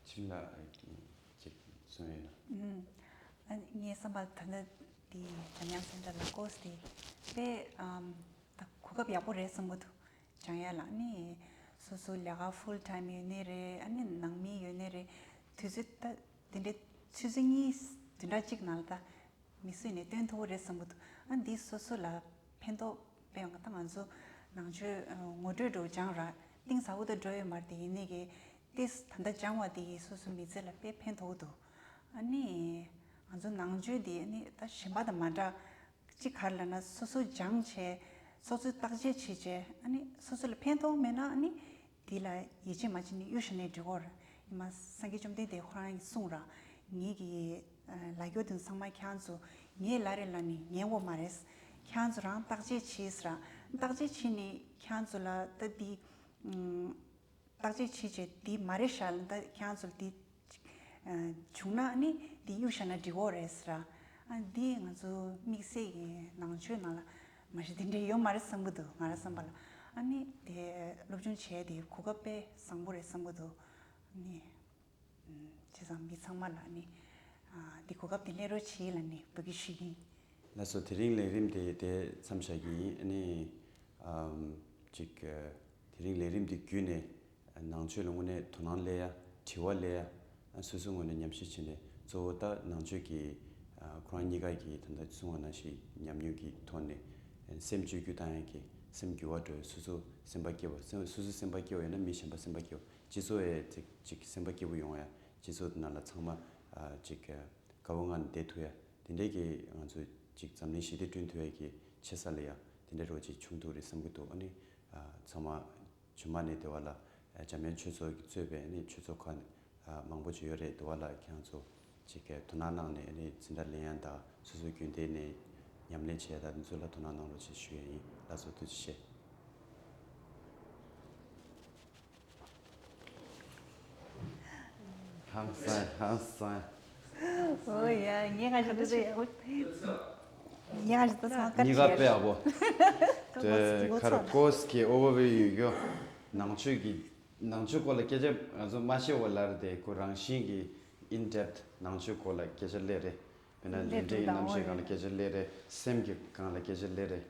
ཁྱིམ་ལ་ཅིག་གསུང་ཡོད་ན། ཨ་ངའི་བསམ་པར་ད་ལྟ་འདི་འཇམ་དབྱངས་སེན་ཊར་ལ་ཀོར་སི་དེ་དཔེ་ཨམ་ད་གོ་སྐབས་ཡག་པོ་རེད་བསམ་གྱི་འདུག་སྦྱང་ཡ་ལ་ནི་སོ་སོ་ལས་ཀ་ཕུལ་ཊའིམ་ཡོད་ནི་རེད། ཨ་ནི་ནང་མི་ཡོད་ནི་རེད། དུས་ཚོད་ད་དེ་འདྲའི་ཆུ་ཚོད་གཉིས་བདུན་ཕྲག་གཅིག་ནང་ལ་ད་མི་གསོད་ནས་སྟོན་ཐུབ་ཀྱི་རེད་བསམ་གྱི་འདུག་ཨ་འདི་སོ་སོ་ལ་ཕན་ཐོགས་དཔེ་ཡང་ད་ང་ཚོ་ནང་ཆོས་ངོ་སྤྲོད་འགྲོ་སྦྱང་ར་གཏིང་ཟབ་པོ་ད་འགྲོ་ཡོད་མ་རེད། དེ་ཡིན་ནི་གི་ཏིས་ད་ལྟ་སྦྱང་བ་དེ་ཡིས་སོ་སོ་མི་ཚེ་ལ་དཔེ་ཕན་ཐོགས་འདུག་ཨ་ནི་ང་ཚོ་ནང་ཆོས་དེ་ཨ་ནི་ད་གཞན་པ་དང་མ་འདྲ། གཅིག་ག་རེ་ལབ་ན་སོ་སོ་སྦྱང་བྱས་སོ་སོས་བརྟག་དཔྱད་བྱས་བྱས་ཨ་ནི་སོ་སོ་ལ་ཕན་ཐོགས་མེད་ན་ཨ་ནི་དེ་ལ་ཡིད་ཆེས་མ་བྱེད་ནས་གཡུག་བཞག་ནས་འགྲིག་གོ་རེད། ཡིན་མ་སངས་རྒྱས་བཅོམ་ལྡན་འདས་ཁོ་རང་གིས་གསུངས་ར། ངེད་ཀྱི་ལ་རྒྱོ་དེ་ཚང་མ་ཁྱེད་རང་ཚོ་ངའི་ལ་རེད་ལབ་ནས་ཉན་དགོས་མ་རེད། ཁྱེད་རང་ཚོ་རང་བརྟག་དཔྱད་བྱས་ར། བརྟག་དཔྱད་བྱས་ནས་ཁྱེད་རང་ཚོ་ལ་ད་འདི་བརྟག་དཔྱད་བྱས་བྱས་འདི་མ་རེད་ཤག་ལ་ད་ཁྱེད་རང་ཚོ་ལ་འདི་བྱུང་ན་ནི་འདི་གཡུག་བཞག་ན་འགྲིག་གོ་རེད་ཟེར་ར། ཨ་འདི་ང་ཚོ་དམིགས་བསལ་གྱི་ནང་ཆོས་ནང་ལ་མ་གཞི་འདི་འདྲའི་ཡོད་མ་རེད་བསམ་གྱི་འདུག་ང་རང་བསམ་པ་ལ། ཨ་ནི་དེ་སློབ་སྦྱོང་བྱས་དེ་གོ་སྐབས་དཔེ་བཟང་པོ་རེད་བསམ་གྱི་འདུག་ཨ་ནི་བྱས་ཙང་མི་ཚང་མ་ལ་ནི་འདི་གོ་སྐབས་དེ་ལེན་རོགས་བྱེད་ལ་ནི་འབོད་སྐུལ་ཞུ་གི་ཡིན། ལགས་སོ། དེ་རིང་ལས་རིམ་དེ་དེ་མཚམས་བཞག་གི་ཡིན། ཨ་ནི་ཨམ་ཅིག་དེ་རིང་ལས་རིམ་དེ་བརྒྱུད་ནས་ནང་ཆོས་ལ་དངོས་གནས་དོ་སྣང་སླེབས་ཡ། དྲི་བ་སླེབས་ཡ། སོ་སོའི་ངོས་ནས་ཉམས་ཞིབ་བྱས་ནས་གཙོ་བོ་ད་ནང་ཆོས་ཀྱི་ཁོ་རང་གཉིས་ཀ་གི་ད་ལྟ་གསུངས་པ་ནང་བཞིན་ཉམས་མྱོང་གི་ཐོག་ནས་སེམས་བཅོས་བསྒྱུར་བཏང་ཡ་གི་སེམས་འགྱུར་བ་འགྲོ་ཡ། སོ་སོ་སེམས་པ་སྐྱིད་པ། སོ་སོ་སེམས་པ་སྐྱིད་པ་ཡོད་ན་མི་གཞན་པ་སེམས་པ་སྐྱིད་པ། སྤྱི་ཚོགས་ཡ་ཅིག་ཅིག་སེམས་པ་སྐྱིད་པོ་ཡོང་ཡ། སྤྱི་ཚོགས་ནང་ལ་ཚང་མ་ཅིག་དགའ་བོ་ངང་ནས་བསྡད་ཐུབ་ཡ། དེ་འདྲའི་གི་ང་ཚོས་ཅིག་འཛམ་གླིང་ཞི་བདེ་བསྐྲུན་ཐུབ་ཡ་གི་ཆེ་ས་ལ་ཡ་དེ་འདྲའི་རོ་ཅིག་བྱུང་ཐུབ་རེད་བསམ་གྱི་འདུག་ཨ་ནི་ཚང་མ་ཇུ་མ་ནས་དེ་བ་ལ་འཇམ་དབྱངས་ཆོས་ཚོགས་ཀྱིས་གཙོས་པའི་ཨ་ནི་ཆོས་ཚོགས་ཁག་མང་པོ་ཅིག་ཡོད་རེད། དེ་བ་ལ་ཁྱེད་རང་ཚོ་ཅིག་གི་དོ་སྣང་གནང་ནས་ཨ་ནི་འཛིན་གྲྭ་ལེན་ཡ་དང་སོ་སོའི་རྒྱུན་ལྡན་ནས་ཉམས་ལེན་བྱེད་ཡ་དང་དེ་ཚོ་ལ་དོ་སྣང་གནང་རོགས་ཞེས་ཞུ་ཡ་ཡིན། ལགས་སོ། ཐུགས་རྗེ་ཆེ། ཧང་སང་། ཧང་སང་། ཨོ་ཡ། ངས་ང་ཞིག་འདི་ཚོ་ཡག་པོ། ངས་ང་ཞིག་ད་ཚང་ཀ་གཉིས་ཀ་དཔེ་ཡག་པོ། དེ་ཁར་ཀོས་ཀྱི་ཨོ་བར་བིའུ་ཡོད་ཀྱོ། ནང་ཆོས་ཀྱི་ནང་ཆོས་སྐོར་ལ་སྐད་ཆ་ང་ཚོ་མ་བཤད་པ་ལར་དེ་ཁོ་རང་བཞིན་གྱི་ཨིན་ཌེབ་ནང་ཆོས་སྐོར་ལ་སྐད་ཆ་སླེབས་རེད། དཔེར་ན་ལས་འབྲས་ཀྱི་རྣམ་ཤེས་སྒང་ལ་སྐད་ཆ་སླེབས་རེད། སེམས་ཀྱི་སྒང་ལ་སྐད་ཆ་སླེབས་རེད།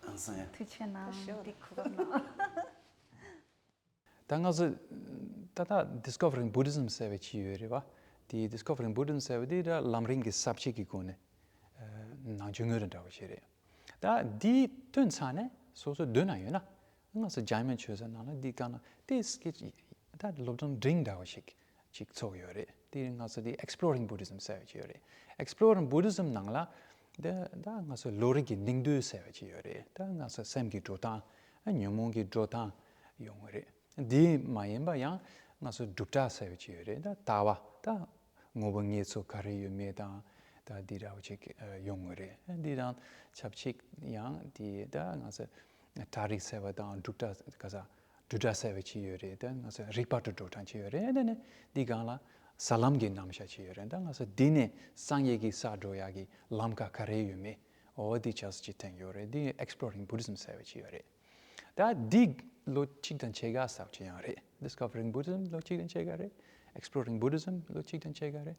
ཧང་སང་ཡ། ཐུགས་རྗེ་གནང་། འདི་གོ་སྐབས་གནང་། ད་ང་ཚོ་ད་ལྟ་Discovering Buddhism ཟེར་བའི་ཅིག་ཡོད་རེད་བ། དེ་Discovering Buddhism ཟེར་བ་དེ་ད་ལམ་རིམ་གྱི་ས་བཅད་ཀྱི་སྒོ་ནས་ནང་ཆོས་དངོས་དང་འདྲ་བ་ཞིག་རེད། ད་འདི་སྟོན་ཚར་ནས་སོ་སོ་འདོད་ན་ཡོད་ན་ང་ཚོ་འཇམ་དབྱངས་ཆོས་ཚོགས་ནང་ལ་འདི་གང་ན་དེ་སྐད་ཅིག་ད་སློབ་སྦྱོང་འབྲིང་འདྲ་བ་ཞིག་ཅིག་ཚོགས་ཡོད་རེད། དེ་ང་ཚོ་དེ་Exploring Buddhism ཟེར་བ་ཅིག་ཡོད་རེད། Exploring Buddhism ནང་ལ་དེ་ད་ང་ཚོ་བློ་རིག་གི་གླེང་བརྡ་ཟེར་བ་ཅིག་ཡོད་རེད། ད་ང་ཚོ་སེམས་ཀྱི་འགྲོ་སྟངས། ཉོན་མོངས་ཀྱི་འགྲོ་སྟངས་ཡོང་གི་རེད། འདི་མ་ཡིན་པ་ཡང་ང་ཚོ་སྒྲུབ་གྲྭ་ཟེར་བ་ཅིག་ཡོད་རེད། ད་ལྟ་བ་ད་དངོས་པོ་དངོས་ཚོགས་ག་རེ་ཡོད་མེད་དང་ད་འདི་འདྲ་བ་ཅིག་ཡོང་གི་རེད། འདི་དང་ཆབས་ཅིག་ཡང་འདི་ད་ང་ཚོ་གྲྭ་རིགས་ཟེར་བ་དང་སྒྲུབ་གྲྭ་ག་ས་སྒྲུབ་གྲྭ་ཟེར་བ་ཅིག་ཡོད་རེད། ད་ང་ཚོ་རིག་པ་དྲུག་འགྲོ་སྟངས་ཅིག་ཡོད་རེད། དེ་ནས་འདི་སྒང་ལ་ས་ལམ་གྱི་རྣམ་གཞག་ཅིག་ཡོད་རེད། ད་ང་ཚོ་འདི་ནས་སངས་རྒྱས་ཀྱི་ས་འགྲོ་ཡག་གི་ལམ་ཁ་ག་རེ་ཡོད་མེད་འོ་འདི་ཆ་ཚང་ཅིག་བསྟན་ཡོད་རེད། འདི་Exploring Buddhism ཟེར་བ་ཅིག་ཡོད་རེད། ད་འདི་ལོ་གཅིག་དང་ཕྱེད་ཀ་ཟེར་བ་ཅིག་ཡང་རེད། Discovering Buddhism ལོ་གཅིག་དང་ཕྱེད་ཀ་རེད། Exploring Buddhism ལོ་གཅིག་དང་ཕྱེད་ཀ་རེད།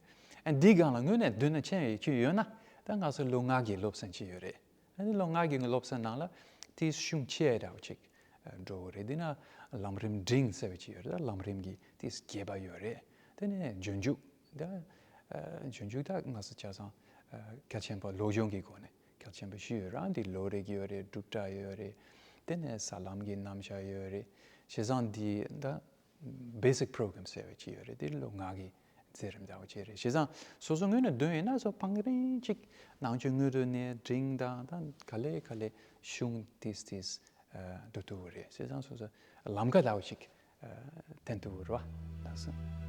ཨ་འདི་སྒང་ལ་དངོས་གནས་འདོད་ན་ཆེན་ཡོད་ཁྱོད་ཡོད་ན་ད་ང་ཚོ་ལོ་ལྔ་གི་སློབ་ཚན་ཅིག་ཡོད་རེད། ཨ་ནི་ལོ་ལྔ་གི་སློབ་ཚན་ནང་ལ་དེ་གཞུང་ཆེ་འདྲ་བོ་ཅིག་འགྲོ་གི་རེད། འདི་ན་ལམ་རིམ་འབྲིང་ཟེར་བ་ཅིག་ཡོད་རེད། ད་ལམ་རིམ་གྱི་དེ་བརྒྱད་པ་ཡོད་རེད། དེ་ནས་སྦྱོར་འཇུག་ད་སྦྱོར་འཇུག་ད་ང་ཚོ་ཆ་ཚང་གལ་ཆེན་པོ་བློ་སྦྱོང་གི་སྒོ་ནས་གལ་ཆེན་པོ་ཞིག་ཡོད་རེད། འདི་བློ་རིག་ཡོད་རེད། སྒྲུབ་གྲྭ་ཡོད་རེད། དེ་ནས་ས་ལམ་གྱི་རྣམ་གཞག་ཡོད་རེད། བྱས་ཙང་འདི་ད་Basic Program ཟེར་བ་ཅིག་ཡོད་རེད། དེ་ལོ་ལྔ་གི་མཛད་རིམ་འདྲ་བོ་ཅིག་རེད། བྱས་ཙང་སོ་སོ་ངོས་ནས་འདོན་ཡིན་ན་སོ་སྤང་རིང་ཅིག་ནང་ཆོས་དངོས་དོན་ནས་འབྲིང་དང་ད་ག་ལེ་ག་ལེ་གཞུང་ཏིས་ཏིས་འགྲོ་ཐུབ་ཀྱི་རེད། བྱས་ཙང་སོ་སོ་ལམ་ཁ་འདྲ་བོ་ཅིག་འཐེན་ཐུབ་ཀྱི་རེད་བ། ལགས་སོ།